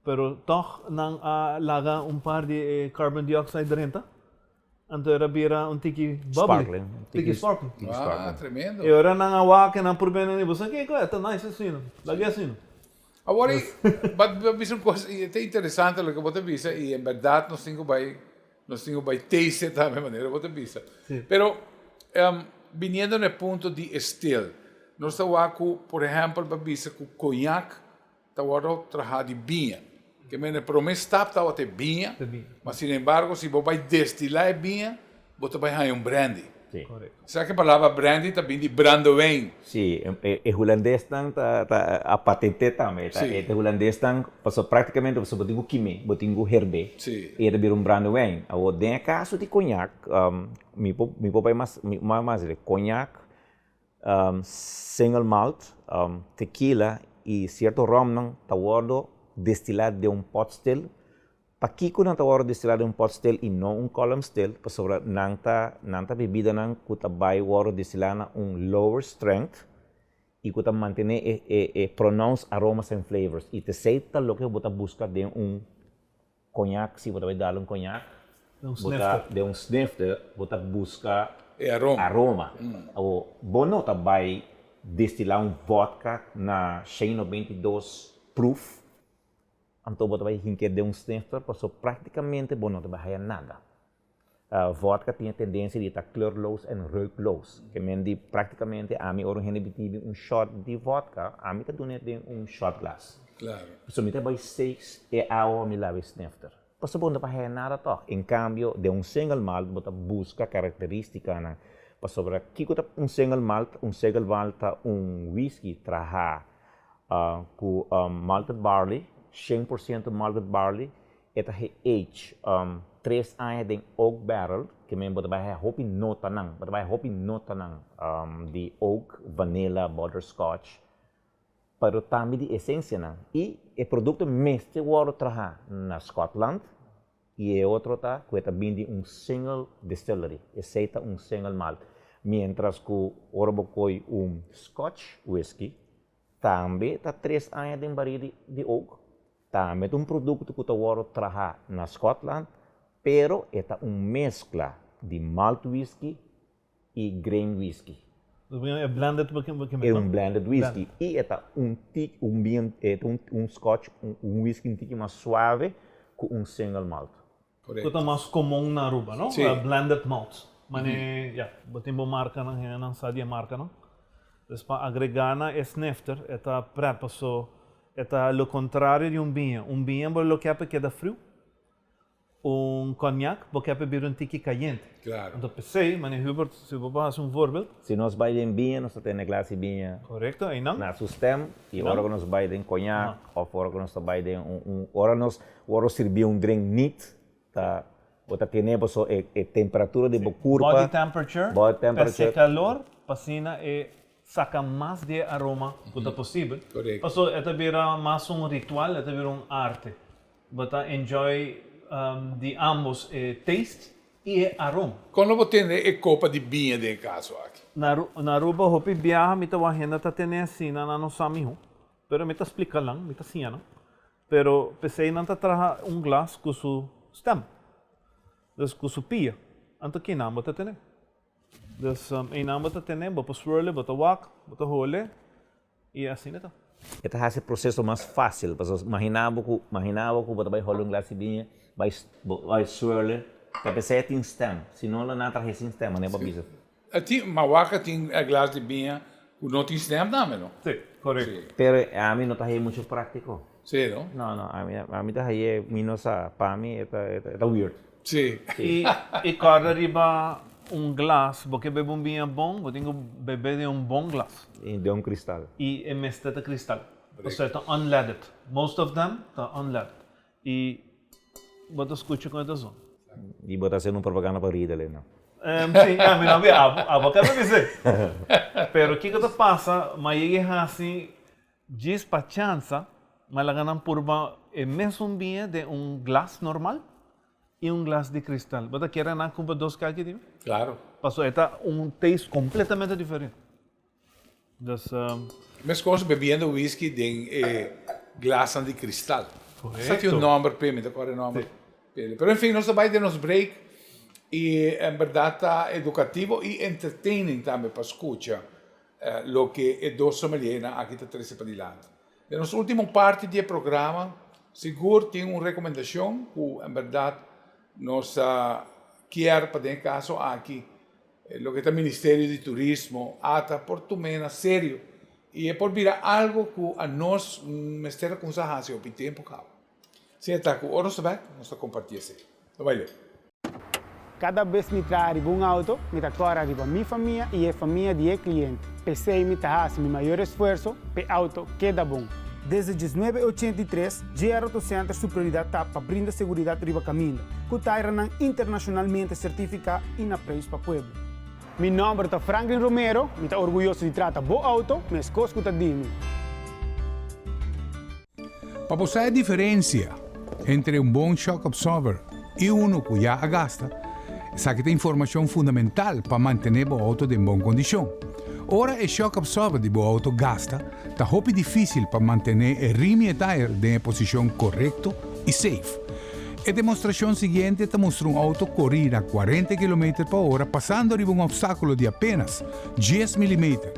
pero tòg nan a laga un par di e carbon dioxide drenta anto era bira un tiki bubbly, Sparkling. tiki sparkling. Ah, tremendo. E ora nan a wak e nan purbe nan di bo sa kiko e ta nice asina, lag'é asina. Awor ei, bo a bisa un kos, i ta interesante loke bo ta bisa, i en bèrdat nos tin ku bai, nos tin ku bai taste tambe manera bo ta bisa. Pero, biniendo na e punto di e stil, nos ta wak ku, por ehèmpel, bo a bisa ku koñak ta wòrdu traha di biña. Ke mende promé stap tabata e biña, ma sinembargo si bo bai destilá e biña, bo ta bai haña un brandy. Sa ke palabra brandy ta bin di brandewijn. Sí, e hulandesnan ta ta a patent'é tambe. Ta e hulandesnan, pasobra práktikamente pasobra bo tin ku kim'é, bo tin ku herb'é i e ta bira un brandewijn. Awor den e kaso di koñak, mi por mi por bai mas mas leu. Koñak Single malt, tequila y cierto romnan ta wordo destila den un pot still. Pakico nan ta wordo destila den un pot still y no un column still? Pasobra nan ta nan ta bebidanan cu ta bay wordo destila na un lower strength y cu ta mantene e e e pronounced aromas and flavors y t'esey ta loke bo ta busca den un Koñak, si bo ta bai dal un koñak, bo ta den un snifter, bo ta buska E aroma. aroma. Awor, bo no ta bai destilá un vòdka na 192 proof, anto bo ta bai hink'é den un snifter, pasobra práktikamente bo no ta bai haya nada. Vodka tin e tendensia di ta kleurloos en reukloos. Ke men di praktikamente ami ora un hende bitibi un shot di vodka, ami ta dun'e den un shot glass. Claro. Pasobra mi ta bai seis e awa mi laba e snifter. Pasobra bo no ta pa haya nada tòg. En kambio, den un single malt bo ta buska karakteristikanan. Pasobra kiko ta un single malt? Un single malt ta un whisky trahá ku malted barley, 100% malted barley, E ta he age 3 aña den oak barrel, ke men bo ta bai haya hopi notanan, bo ta bai hopi notanan di oak, vanilla, butterscotch, pero tambe di esencianan. Y e producto mester wordo traha na Scotland. I e otro ta ku e ta bin di un single distillery, esei ta un single malt. Mientras ku ora bo koi un Scotch whisky, tambe ta tres aña den barí di di oak, tambe ta un produkto ku ta wòrdu traha na Scotland, pero e ta un meskla di malt whisky i grain whisky. E blended E un blended whisky i e ta un tiki un bien e ta un scotch un whisky un tiki mas suave ku un single malt. Ku ta mas komon na Aruba no? Blended malts. Mane ya bo tin bo markanan hendenan sa di e markanan. Dus pa agrega na e snifter e ta prèt paso e ta lo kontrario di un biña. Un biña bo lo ke pa keda friu. Un cognac bo ke pa bira un tiki cayente. Claro. Anto p'esey, Meneer Hubert, si bo por haci un voorbeeld. Si nos bay den biña, nos ta tene glas di biña. Correcto, eynan. Na su stem, y ora cu nos bay den cognac, of ora cu nos ta bay den un, un, ora nos worde sirbi un drink neat, ta, bo ta tene boso e, e temperatura di bo curpa. Body temperature. Body temperature. P'esey calor, p'asina e saca mas di e aroma cu ta posibel. Correcto. Pasobra e ta bira mas un ritual, e ta bira un arte. Bo ta enjoy di ambos e taste y e aroma. Kon lo bo tene e kopa di biña den e kaso aki? Na Aruba hopi biaha mi ta wak hende ta tene asina, nan no sa miho. Pero mi ta splika nan, mi ta siña nan. Pero p'esei nan ta traha un glas ku su stem, dus ku su pia. Anto kinan bo ta tene? Dus einan bo ta tene, bo por swirle, bo ta wak, bo ta hole. I asina ta. E ta hasi e proseso mas fásil, pasobra imaginá bo ku, imaginá bo ku bo ta bai hòl un glas di biña, bai bai swirle, ta p'esei e tin stem, si no lo nan traha sin stem, manera bo a bisa. E tin, ma wak tin e glas di biña ku no tin stem tambe, no? Sí, korekto. Pero ami no ta haye mucho práktiko. Sí, no? No, no, ami ami ta haye, mi no sa, pa mi e ta e ta weird. Sí. I i kòrda riba un glas, bo ke bebe un biña bon, bo tin ku bebe den un bon glas. I den un kristal. I e mester ta kristal. Pasobra e ta unleaded. Most of them ta unleaded. I bo ta skucha kon e ta zona. I bo ta hasiendo un propaganda pa Riedel ei no? Sí, ami no bia, abo abo kaba bis'é. Pero kiko ta pasa, m'a yega e hasi Djis pa chansa, ma laga nan purba e mesun biña den un glas normal i un glas di kristal. Bo ta kere nan kumpra dos kalki di mi? Claro. Pasobra e ta un taste completamente diferente. Dus. Meskos bebiendo whisky den e glasnan di kristal. Correcto. Sa tin un nomber p'e, mi ta kòrda e nomber p'e. Pero en fin, nos ta bai den nos break i en bèrdat ta edukativo i entertaining tambe pa skucha. Loke e dos sommeliernan aki ta trese padilanti. Den nos ultimo parti di e programa sigur tin un rekomendashon ku en bèrdat nos kier pa den e kaso aki loke ta Ministerio di Turismo ata por tum'é na serio i e por bira algo ku anos mester a kumsa hasi hopi tempu kaba. Si e ta ku ora nos ta bek nos ta kompartí esei. No bai leu. Kada bes mi traha riba un auto, mi ta kòrda riba mi famia i e famia di e kliente. P'esei mi ta hasi mi mayor esfuerso p'e auto keda bon. Desde diesnuebe ochenta i tres, JR Auto Center su prioridat ta pa brinda seguridat riba kaminda, ku tairanan internashonalmente sertifiká i na preis pa pueblo. Mi nòmber ta Franklin Romero, mi ta orguyoso di trata bo auto meskos ku ta di mi. Pa bo sa e diferencia entre un bon shock absorber y uno cu ya a gasta, esaki ta informacion fundamental pa mantene bo auto den bon condicion. Ora e shock absorber di bo auto gasta, ta hopi dificil pa mantene e rim y e tire den e posicion corecto y safe. E demostracion siguiente ta mustra un auto cori na cuarenta kilometer pa ora pasando riba un obstaculo di apenas dies milimeter.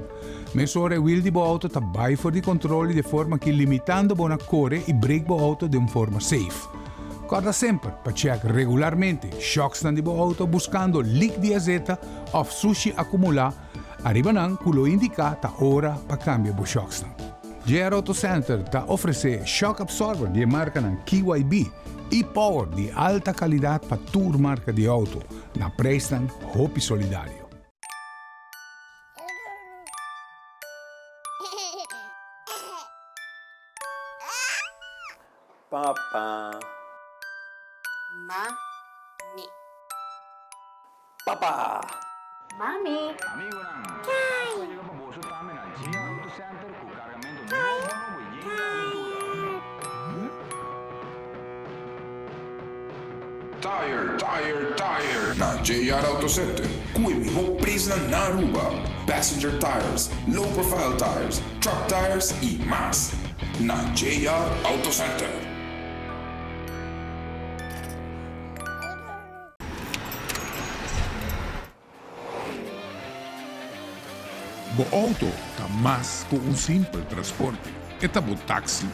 Mesora e wiel di bo auto ta bai for di control y de forma ki limitando bo na core y brake bo auto den un forma safe. Corda semper pa check regularmente shocksnan di bo auto buscando leak di azeta of sushi acumula ariba nan cu lo indica ta ora pa cambia bo shocksnan. JR Auto Center ta ofrece shock absorber di e marcanan KYB y Power di alta calidad pa tur marca di auto na prijsnan hopi solidario. Papa. Mami. Papa. Mami. Tire Tire na JR Auto Center cu e miho prijsnan na Aruba. Passenger tires, low profile tires, truck tires y mas. Na JR Auto Center. Bo auto ta mas ku un simpel transporte. E ta bo taxi,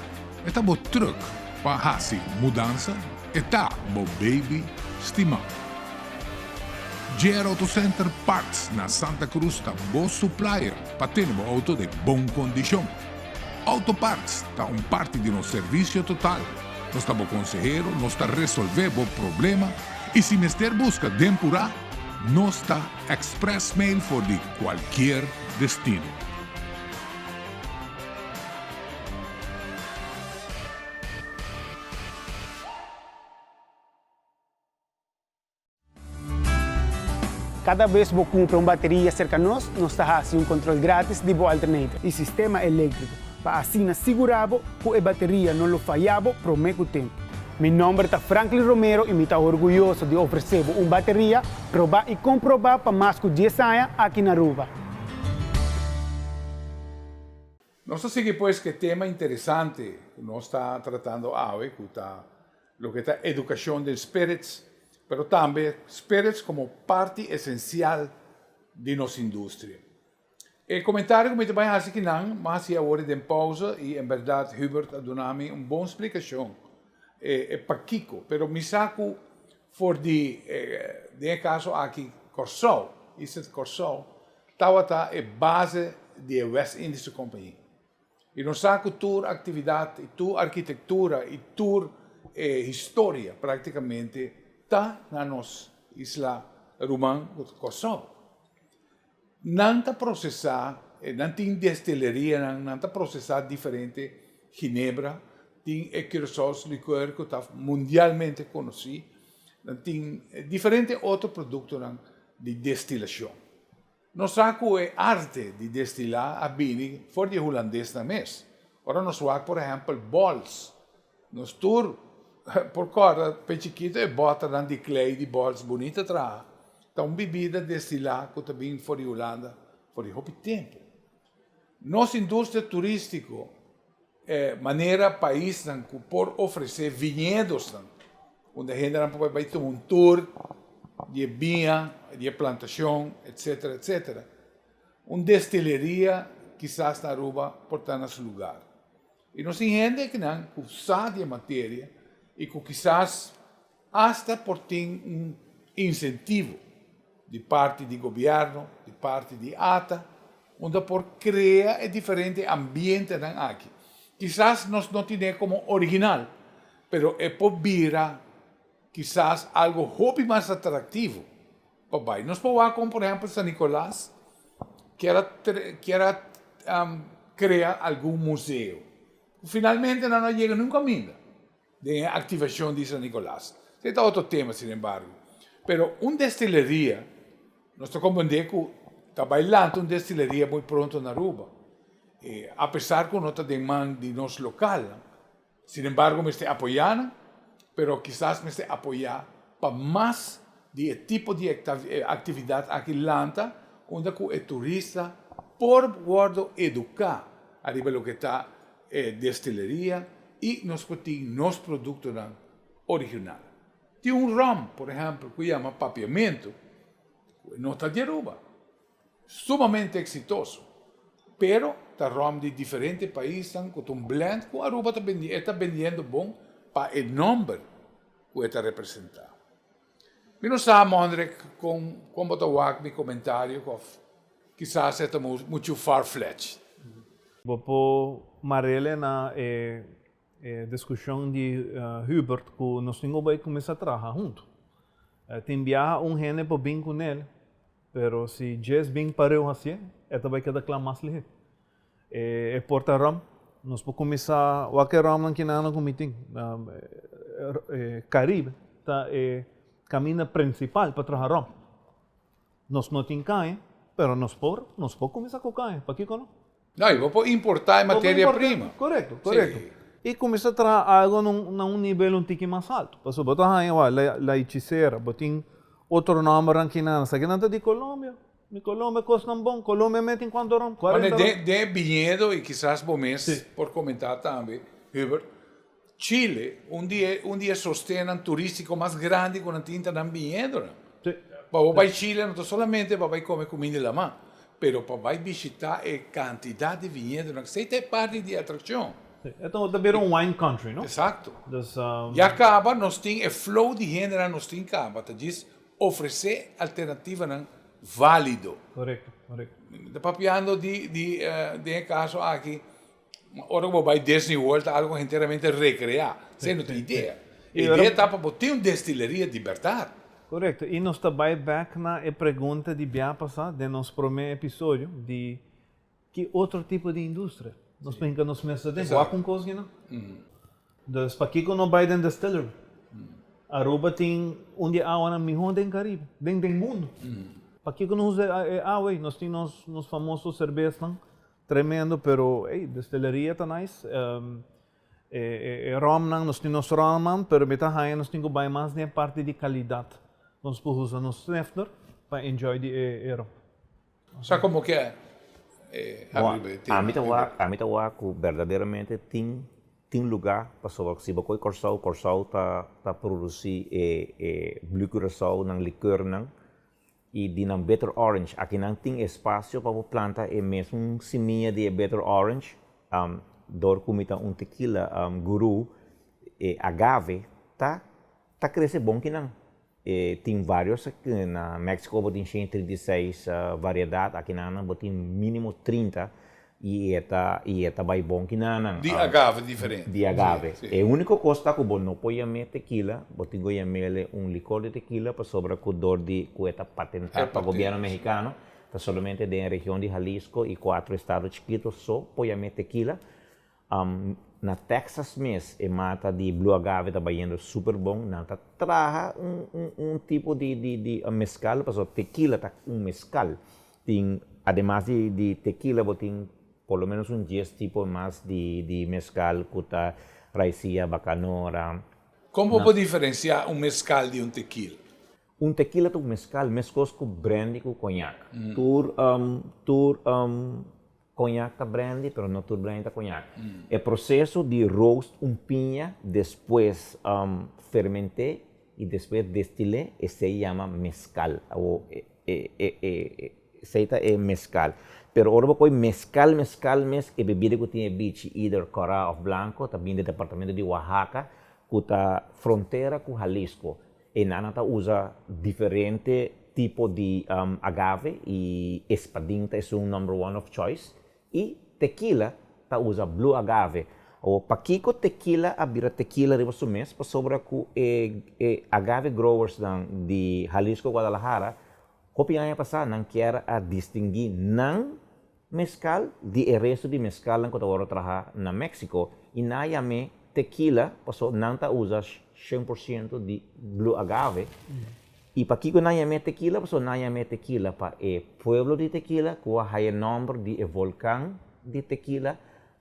e ta bo truck pa hasi mudansa, e ta bo baby stimá. JR Auto Center Parts na Santa Cruz ta bo supplier pa tene bo auto den bon kondishon. Auto Parts ta un parti di nos servisio total. Nos ta bo konsehero, nos ta resolvé bo problema i si mester buska den purá, Nos ta express mail for di cualkier destino. Cada bes bo cumpra un bateria cerca nos, nos ta haci un control gratis di bo alternator y sistema electrico pa asina sigura bo cu e bateria no lo faya bo prome cu tempo. Mi nomber ta Franklin Romero y mi ta orguyoso di ofrece bo un bateria proba y comproba pa mas cu dies aña aki na Aruba. Nos ta sigui pues cu e tema interesante cu nos ta tratando awe cu ta loke ta educacion den spirits, pero tambe spirits como parti esencial di nos industria. E comentario cu mi ta bay haci kinan, mi a haci awor den pausa y en berdad Hubert a duna mi un bon splicacion e pakico, pero mi sa cu for di den e caso aki Corsou, Isla di Corsou, tawata e base di e West Indische Compagnie. Y nos sa cu tur actividad y tur arquitectura y tur e historia practicamente ta na nos isla ruman cu ta Corsou. Nan ta prosesá, nan tin destilerianan, nan ta prosesá diferente ginebra, tin e Curaçao's liqueur ku ta mundialmente konosí, nan tin diferente otro produktonan di destilashon. Nos sa ku e arte di destilá a bini for di e hulandesnan mes. Ora nos wak por ehèmpel bòls, Nos tur por kòrda pe chikito e bòternan di klei di bòls bunita traha. Ta un bibida destilá ku ta bin for di Hulanda for di hopi tempu. Nos industria turístiko, e manera paisnan ku por ofresé viñedosnan unda hendenan por bai tuma un tur di e biña, di e plantashon, etcetera, etcetera. Un destileria kisas na Aruba por ta na su lugar. I nos tin hende akinan ku sa di e materia i ku kisas asta por tin un insentivo di parti di gobièrnu, di parti di ata, unda por krea e diferente ambientenan aki. Kisas nos no tine komo original, pero e por bira kisas algo hopi mas atraktivo pa bai. Nos por wak kon por ehèmpel San Nicolas kier a kier a krea algun museo. Finalmente nan no a yega niun kaminda den e aktivashon di San Nicolas. Esei ta otro tema sinembargo. Pero un destileria, nos ta komprendé ku ta bai lanta un destileria muy pronto na Aruba. Apesar ku no ta den man di nos lokalnan, Sinembargo mester apoyá nan, pero kisas mester apoyá pa mas di e tipo di aktividat aki lanta unda ku e turista por wòrdu eduká ariba loke ta e destileria i nos por tin nos produktonan original. Tin un ròm, por ehèmpel, ku yama Papiamentu, ku no ta di Aruba. Sumamente exitoso. Pero ta rom di diferente paisnan cu ta un blend cu Aruba ta bendi, e ta bendiendo bon pa e nomber cu e ta representa. Mi no sa Mondrick con con bo ta wak mi comentario of kisas e ta mucho far fletched. Bo por marele na e discusion di Hubert cu nos tin cu bay cuminsa traha hunto. Tin biaha un hende por bin cu nel Pero si djes bin pareu hacié, e ta bai keda kla mas lihé. E por ta rum. Nos por kuminsá wak e rumnan kinanan ku mi tin. E Caribe ta e kaminda prinsipal pa traha rum. Nos no tin kaña, pero nos por, nos por kuminsá ku kaña. Pakiko no? No, i bo por importá e materia prima. Korekto, korekto. I kuminsá traha algu na un nivel un tiki mas altu. Pasobra bo ta haña wak la la hechicera, bo tin otro nòmbernan kinan, esaki nan ta di Colombia. Di Colombia kosnan bon, Colombia mete in kuantu rom? Kuarenta rom. Den e biñedo i kisas bo mes por komentá tambe, Hubert, Chile, un di e un di e sostennan turístiko mas grandi ku nan tin ta nan biñedonan. Pa bo bai Chile no ta solamente pa bai kome kuminda di lamá, pero pa bai bishitá e kantidat di viñedonan, esei ta e parti di e atrakshon. Sí, e ta bira un wine country, no? Eksakto. Ya kaba nos tin e flow di hendenan nos tin kaba, ta djis ofresé alternativanan válido. Korekto, korekto. Mi ta papiando di di den e kaso aki Ora ku bo bai Disney World ta algo henteramente rekreá. Esei no ta idea. E idea ta pa bo tin un destileria di bèrdat. Korekto. I nos ta bai bèk na e pregunta di bia pasá den nos promé episodio di ki otro tipo di industria nos por hinka nos mes aden. Wak un kos gina. Dus pakiko no bai den distillery? Aruba tin un di e awanan mihó den Caribe, den den mundu. Pakiko no usa e awa ei? Nos tin nos nos famoso serbesnan Tremendo pero ey destileria ta nice e e romnan nos tin nos romnan pero mi ta haña nos tin ku bai mas den e parti di kalidat nos por usa nos snifter pa enjoy di e rom. Sa komo ke e habri bo e tema. Ami ta wak ami ta wak ku berdaderamente tin tin lugá pasobra si bo koe Kòrsou Kòrsou ta ta produsí e e Blue Curaçao nan likörnan I di nan bitter orange. Aki nan tin espasio pa bo planta e mesun simia di e bitter orange. Dor ku mi ta un tequila guru, e agave ta ta krese bon kinan. E tin varios na Mexico bo tin 136 variedat, aki nan bo tin minimo 30 I e ta, i e ta bai bon ki nan. Di agave diferente. Di agave. E úniko kos ta ku bo no por yam'é tekila, bo tin ku yam'é un likor di tekila pasobra ku dor di ku e ta patentá pa gobièrnu mehikano, ta solamente den e region di Jalisco i kuatro estado chikito so por yam'é tekila. Na Texas mes e mata di blue agave ta bayendo super bon, nan ta traha un un un tipo di di di mezcal pasobra tekila ta un mezcal. Tin, ademas di di tequila bo tin por lo menos un dies tipo mas di di mezcal cu ta raicilla, bacanora. Con bo por diferencia un mezcal di un tequila? Un tequila ta un mezcal mescos cu brandy cu coñac. Tur tur coñac ta brandy pero no tur brandy ta coñac. E proceso di roast un piña despues fermente y despues destile esey yama mezcal. Awo e e e esey ta e mezcal. Pero ora bo koy mezcal mezcal mes e bebida ku tin e bichi either kora of blanco ta bin di departamento di Oaxaca ku ta frontera ku Jalisco. E nan ta usa diferente tipo di agave y espadin ta esun number one of choice y tequila ta usa blue agave. Awor pakico tequila a bira tequila riba su mes? Pasobra cu e e agave growers nan di Jalisco Guadalajara hopi aña pasa nan kier a distingui nan Mezcal di e resto di mezcalnan cu ta worde traha na Mexico y nan a yam'e tequila paso nan ta usa 100% di blue agave. Y pakico nan yam'e tequila? Paso nan yam'e tequila pa e pueblo di Tequila cu a haya nomber di e volcan di Tequila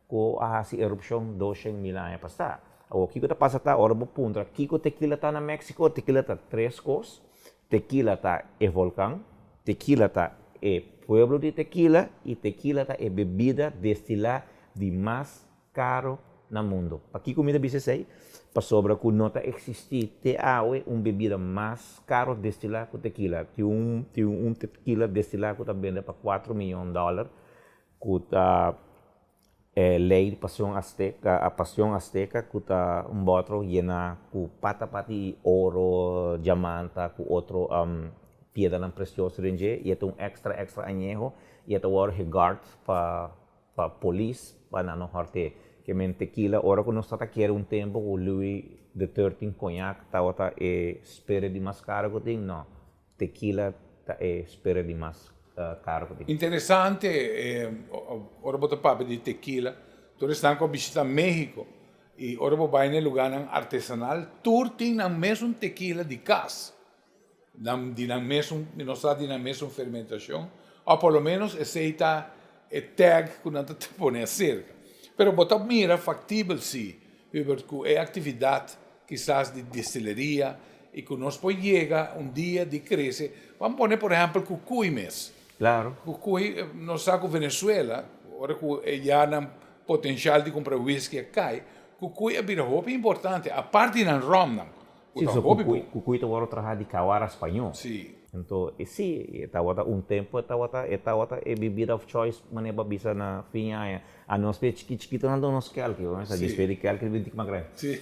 cu a haci erupcion 200,000 aña pasa. Awor kico ta pasa ta ora bo puntra kico tequila ta na Mexico, tequila ta tres cos, Tequila ta e volcan, tequila ta e pueblo di Tequila y tequila ta e bebida destilá di mas caro na mundo. Pakico mi ta bisa esey? Pasobra cu no ta existi te awe un bebida mas caro destilá cu tequila. Tin un tin un tequila destilá cu ta bende pa cuatro miyon dollar cu ta E lei di Pasion Azteca, a Pasión Azteca, ku ta un bòtro yená ku pata pata di oro, diamanta ku otro piedranan presioso den dje i e ta un extra extra añeho i e ta wòrdu geguard pa pa polis pa nan no hòrt'é. Ke men tekila ora ku nos tabata kere un tempu ku Louis the Thirteen koñak tabata e spirit di mas karo ku tin, no. Tequila ta e spera di mas caro cu tin. Interesante, ora bo ta papia di tequila, tur esnan cu a bishita Mexico y ora bo bay na e lugarnan artesanal, tur tin nan mesun tequila di cas, nan di nan mesun, mi no sa di nan mesun fermentacion, o por lo menos esey ta e tag cu nan ta pone acerca. Pero bo ta mira factibel si. Hubert, ku e aktividat kisas di destileria i ku nos por yega un dia di krese. Ban pone por ehèmpel Kukui mes. Claro. Kukui, nos sa ku Venezuela, ora ku e ya nan potenshal di kumpra whisky a kai, Kukui a bira hopi importante, apart di nan ròmnan, ku Sí, ta so hopi Kukui, bon. Kukui ta wòrdu traha di kawara spañó. Sí. Anto, e sí, e tabata un tempu e tabata, e tabata e bibida of choice manera bo a bisa na fin aña. A nos p'e chikit chikito nan duna nos kèlki, bo mester Sí. despues di kèlki bin dik mas grandi. Sí.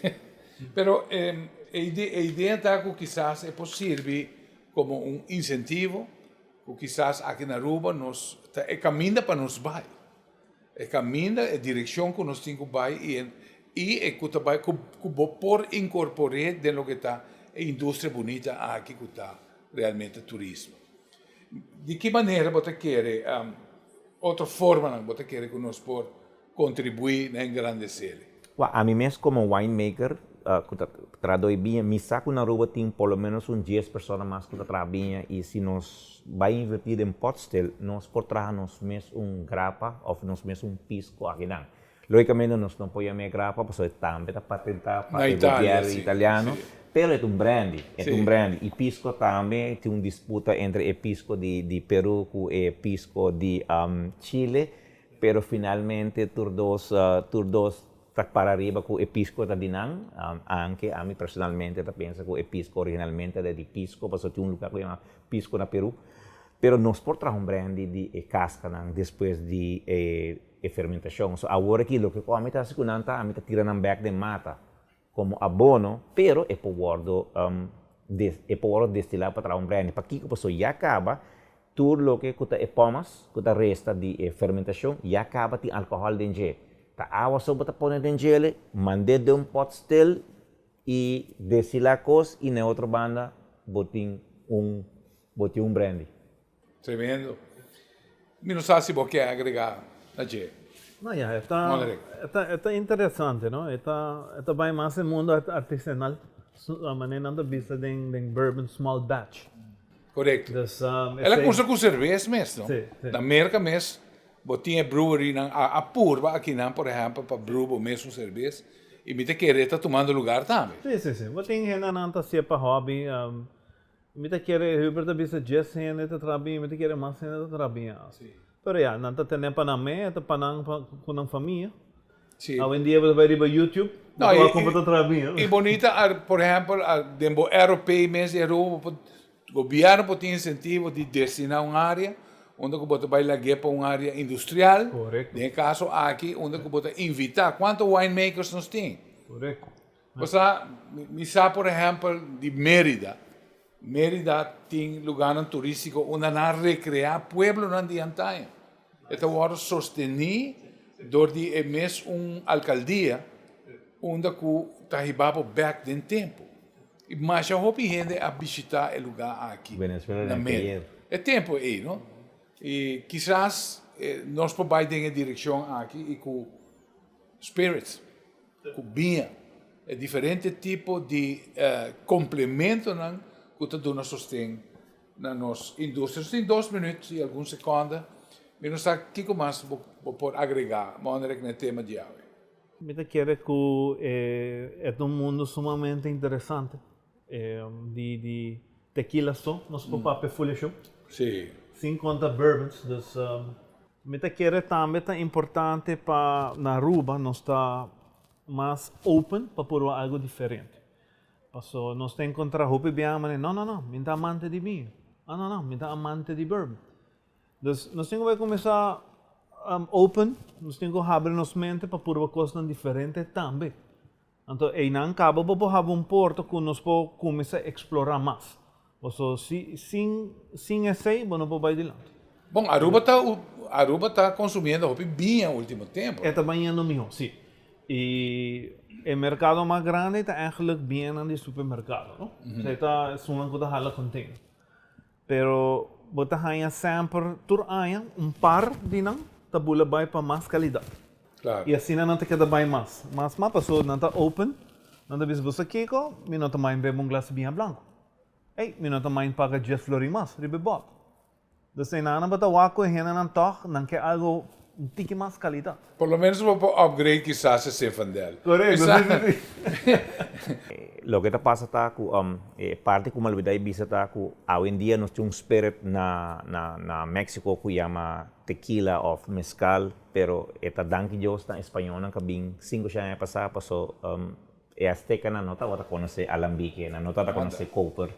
Pero e e idea ta ku kisas e por sirbi komo un insentivo ku kisas aki na Aruba nos ta e kaminda pa nos bai. E kaminda, e direkshon ku nos tin ku bai i e i e ku ta bai ku ku bo por inkorpor'é den loke ta e industria bunita aki ku ta realmente turismo. Di ki manera bo ta kere otro formanan bo ta kere ku nos por kontribuí na engrandesé? Wak, ami mes komo winemaker ku ta traha doi biña, mi sa ku na Aruba tin por lo menos un dies persona mas ku ta traha biña i si nos bai invertí den potstil nos por traha nos mes un grapa òf nos mes un pisco akinan. Lógicamente nos no por yam'é grapa pasobra e tambe ta patentá pa Na e Italia, gobièrnu sí, italiano, sí. pero e ta un brandy, e ta un Sí. brandy. I pisco tambe tin un disputa entre e pisco di di Peru ku e pisco di Chile, pero finalmente tur dos tur dos ta para ariba ku e pisco ta di nan, anke ami personalmente ta pensa ku e pisco originalmente ta di Pisco pasobra tin un lugar ku yama Pisco na Peru. Pero nos por traha un brandy di e kaskanan despues di e e fermentashon. So awor aki loke ku ami ta hasi ku nan ta ami ta tira nan bek den mata komo abono, pero e por wòrdu e por wòrdu destilá pa traha un brandy. Pakiko? Pasobra ya kaba tur loke ku ta e pomas ku ta resta di e fermentashon ya kaba tin alkohòl den dje. Ta awa so bo ta pone den djele, mand'é den un pòt stil i destilá kos i na e otro banda bo tin un bo tin un brandy. Tremendo. Mi no sa si bo ke agrega na dje. No, ya, e ta, e ta, e ta interesante, no? E ta, e ta bai mas e mundo artesanal, manera nan ta bisa den, den bourbon small batch. Korekto. Dus, El a kumsa ku serves mes, no? Sí, sí. Na Merka mes, bo tin e brewerynan a, a purba akinan, por ehèmpel, pa brew bo mesun serbes, i mi ta kere e ta tumando lugar tambe. Sí, sí, sí. Bo tin hendenan ta hasié pa hobby. Mi ta kere, Hubert ta bisa djes hende ta traha biña, mi ta kere mas hende ta traha biña. Pero ya, nan ta tene pa nan me, ta pa nan ku nan famia. Awendia bo ta bai riba YouTube, bo ta wak kon bo ta traha biña. I bonita, por ehempel, den bo ROP mes di Aruba, bo por, gobièrnu por tin insentivo di destiná un área unda ku bo ta bai lag'é pa un área industrial. Den e kaso aki, unda ku bo ta invitá, kuantu winemakers nos tin? Bo sa, mi sa por ehèmpel di Mérida. Mérida tin lugánan turístiko unda nan a rekreá pueblonan di antaño. E ta wòrdu sostení dor di e mes un alkaldia unda ku ta hiba bo bèk den tempu. I masha hopi hende a bishitá e lugá aki na Mérida. E tempu ei, no? I kisas nos por bai den e direkshon aki i ku spirits. Ku biña, e diferente tipo di komplementonan ku ta duna sosten na nos industria. Nos tin dos minüt i algun sekònde. Mi no sa kiko mas bo por agregá, Monrek, na e tema di awe. Mi ta kere ku e ta un mundu sumamente interesante. Di di tequila so nos por papia fulashon. Sí. Sin konta bourbons. Dus mi ta kere tambe ta importante pa na Aruba nos ta mas open pa purba algo diferente. Paso nos ta enkontra hopi biaha manera no no no mi ta amante di biña, ah no no mi ta amante di bourbon. Dus nos tin ku bai kuminsá open, nos tin ku habri nos mente pa purba kosnan diferente tambe. Anto einan kaba bo por haba un porta ku nos por kuminsá eksplorá mas. Paso si sin sin esei bo no por bai dilanti. Bon, Aruba ta Aruba ta konsumiendo hopi biña ultimo tempu. E ta bañando mihó, si. I e merkado mas grandi ta eigenlijk biñanan di supermerkado, no? Esei ta esunnan ku ta hala container. Pero bo ta haña semper tur aña un par di nan ta bula bai pa mas kalidat. I asina nan ta keda bai mas, mas, mas pasobra nan ta open, nan ta bisa bo sa kiko, mi no ta mind bebe un glas di biña blanku. Ey, mi no ta mind paga dies florin mas riba e bòt. Dus einan nan bo ta wak ku e hendenan tòg nan ke algu. Un tiki mas kalidat. Por lo menos bo por upgrade kisas e Zinfandel. Korekto, si, si, si. Loke ta pasa ta ku e parti ku mi a lubida di bisa ta ku awendia nos tin un spirit na na na Mexico ku yama tequila of mezcal pero e ta danki Dios na e spañolnan ku a bin sinku shen aña pasá paso e aztecanan no tabata konosé alambique, nan no tabata konosé koper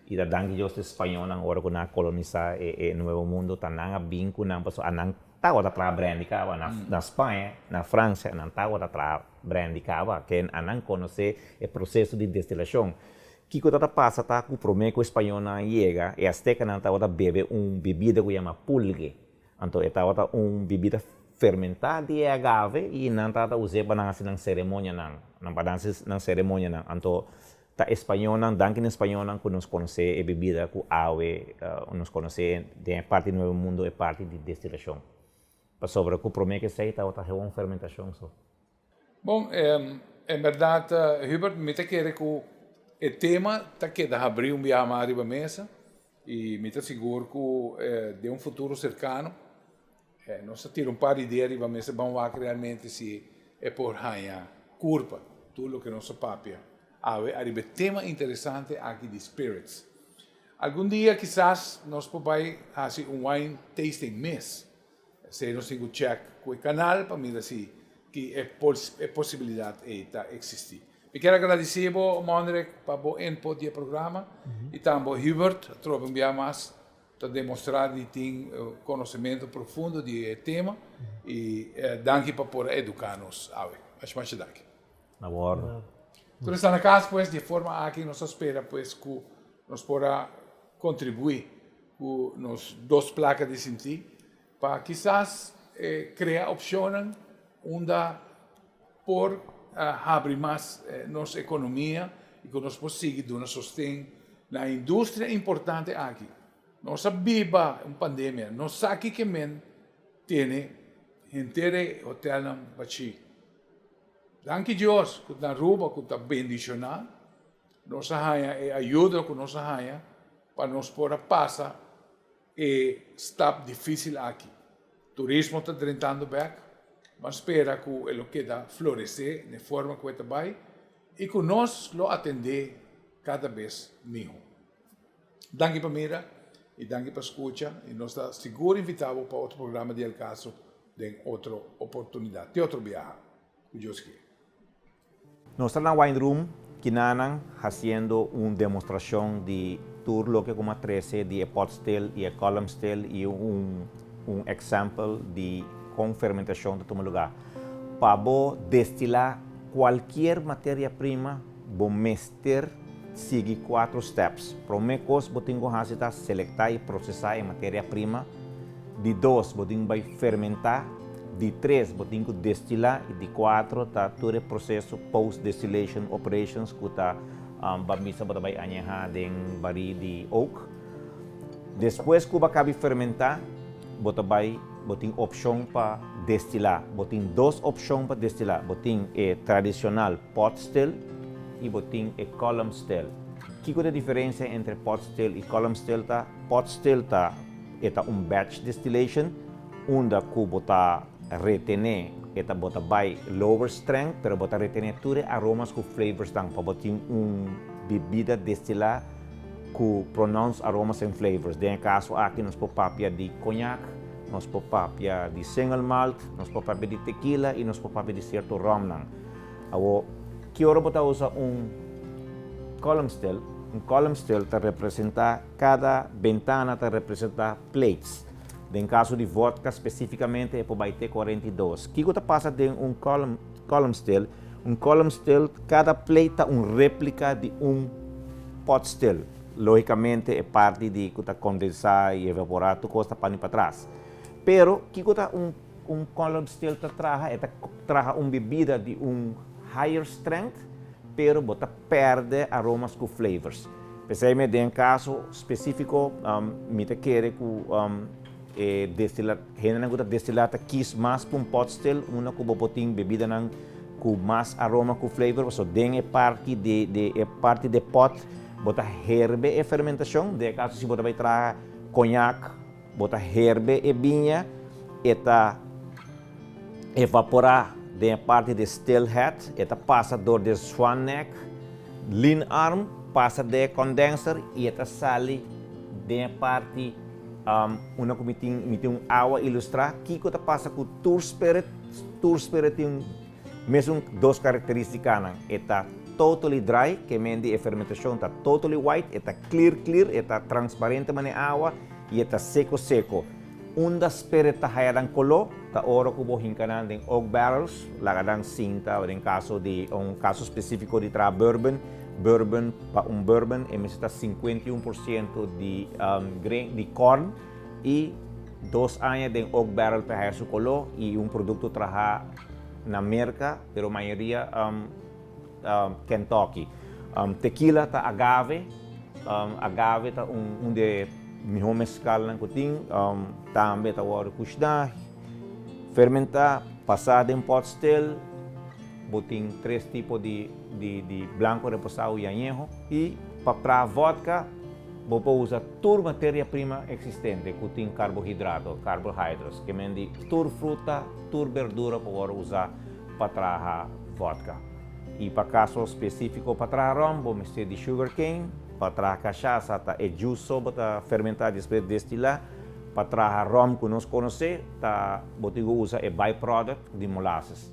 i ta danki Dios e spañolnan ora ku nan a kolonisá e e Nuevo Mundo ta nan a bin ku nan paso anan tabata traha brandy kaba na na Spaña, na Francia nan tabata traha brandy kaba ken anan konosé e proseso di destilashon. Kiko tabata pasa ta ku promé ku e spañolnan a yega e aztecanan tabata bebe un bebida ku yama pulgue. Anto e tabata un bibida fermentá di e agave i nan tabata us'é pa nan hasi nan seremonianan, nan pa nan hasi nan seremonianan. Anto ta e spañónan, danki na e spañónan ku nos konosé e bibida ku awe nos konosé den e parti di Nuevo Mundo, e parti di destilashon. Pasobra ku promé ku esei tabata gewoon fermentashon so. Bon, en bèrdat Hubert, mi ta kere ku e tema ta keda habrí un biaha mas riba mesa i mi ta sigur ku den un futuro serkano nos ta tira un par di idea riba mesa ban wak realmente si e por haña kurpa tur loke nos a papia awe ariba e tema interesante aki di spirits. Algun dia kisas nos por bai hasi un wine tasting mes. Esei nos tin ku chèk ku e kanal pa mira si ki e e posibilidat ei ta eksistí. Mi kier a gradisí bo, Mondrick, pa bo input di e programa i tambe Hubert, atrobe un bia mas ta demostrá di tin konosementu profundo di e tema i danki pa por a eduká nos awe. Masha masha danki. Na bordo. Tur esnan na kas pues di e forma aki nos ta spera pues ku nos por a kontribuí ku nos dos plaka di sintí pa kisas krea opshonnan unda por habri mas nos ekonomia i ku nos por sigui duna sosten na e industria importante aki. Nos a biba un pandemia, nos sa kiko men tene henter e hotelnan bashí. Danki Dios ku na Aruba ku ta bendishoná nos a haña e ayuda ku nos a haña pa nos por a pasa e stap difísil aki. Turismo ta drentando bèk, ban spera ku e lo keda floresé na e forma ku e ta bai i ku nos lo atendé kada bes mihó. Danki pa mira i danki pa skucha i nos ta sigur invitá bo pa otro programa di El Caso den otro oportunidat. Te otro biaha, ku Dios kier. Nos ta na Wine Room kinanan hasiendo un demostrashon di tur loke ku a trese di e pot still i e column still i un un example di kon fermentashon ta tuma lugá. Pa bo destilá kualkier materia prima bo mester sigui kuatro steps. Promé kos bo tin ku hasi ta selektá i prosesá e materia prima. Di dos, bo tin ku bai fermentá. Di tres, bo tin ku destilá. I di kuatro ta tur e proseso post distillation operations ku ta ban bisa bo ta bai añehá den barí di oak. Despues ku bo a kabi fermentá, bo ta bai bo tin opshon pa destilá. Bo tin dos opshon pa destilá. Bo tin e tradishonal pot still i bo tin e column still. Kiko ta e diferensia entre pot still i column still ta? Pot still ta E ta un batch distillation unda cu bo ta retene, e ta bo ta bay lower strength pero bo ta retene tur e aromas cu flavors nan pa bo tin un bibida destila cu pronounced aromas en flavors. Den e caso aki nos por papia di cognac, nos por papia di single malt, nos por papia di tequila y nos por papia di cierto romnan. Awor, ki ora bo ta usa un column still? Un column still ta representa Kada bentana ta representá plates. Den kaso di vodka spesífikamente e por bai te 42. Kiko ta pasa den un column column still? Un column still kada plate ta un réplika di un pot still. Lógikamente e parti di ku ta kondensá i evaporá tur kos ta pani patras. Pero kiko ta un un column still ta traha? E ta traha un bibida di un higher strength pero bo ta pèrdè aromas ku flavors. P'esei mi den kaso spesífiko mi ta kere ku e destila hendenan ku ta destilá ta kis mas pa un pot still unda ku bo por tin bebidanan ku mas aroma ku flavor pasobra den e parti di di e parti di e pot bo ta herbe e fermentashon den e kaso si bo ta bai traha koñak bo ta herbe e biña e ta. evaporá den e parti di still head, e ta pasa dor di swan neck, lean arm, pasa den e condenser i e ta sali den e parti unda ku mi tin mi tin un awa ilustrá kiko ta pasa ku tur spirit. Tur spirit tin mesun dos karakteristikanan, e ta totally dry, ke men di e fermentashon ta totally white, e ta clear clear, e ta transparente manera awa i e ta seko seko. Unda spirit ta haya nan koló ta ora ku bo hinka nan den oak barrels, laga nan sinta, den kaso di un kaso spesífiko di traha bourbon, bourbon pa un bourbon e mester ta 51% di grain di corn i dos aña den oak barrel pa haya su koló i un produkto traha na Merka pero mayoria Kentucky. Tequila ta agave, agave ta un di e mihó meskalnan ku tin, tambe ta wòrdu kushná, fermentá, pasá den pot still, bo tin tres tipo di di blanco, reposado i añeho. I pa traha vodka bo por usa tur materia prima eksistente ku tin karbohidrato, carbohydrates, ke men di tur fruta, tur berdura por wòrdu usá pa traha vodka. I pa kaso spesífiko pa traha ròm bo mester di sugar cane, pa traha kashasa ta e juice so bo ta fermentá despues destilá, pa traha ròm ku nos konosé ta bo tin ku usa e byproduct di molasses.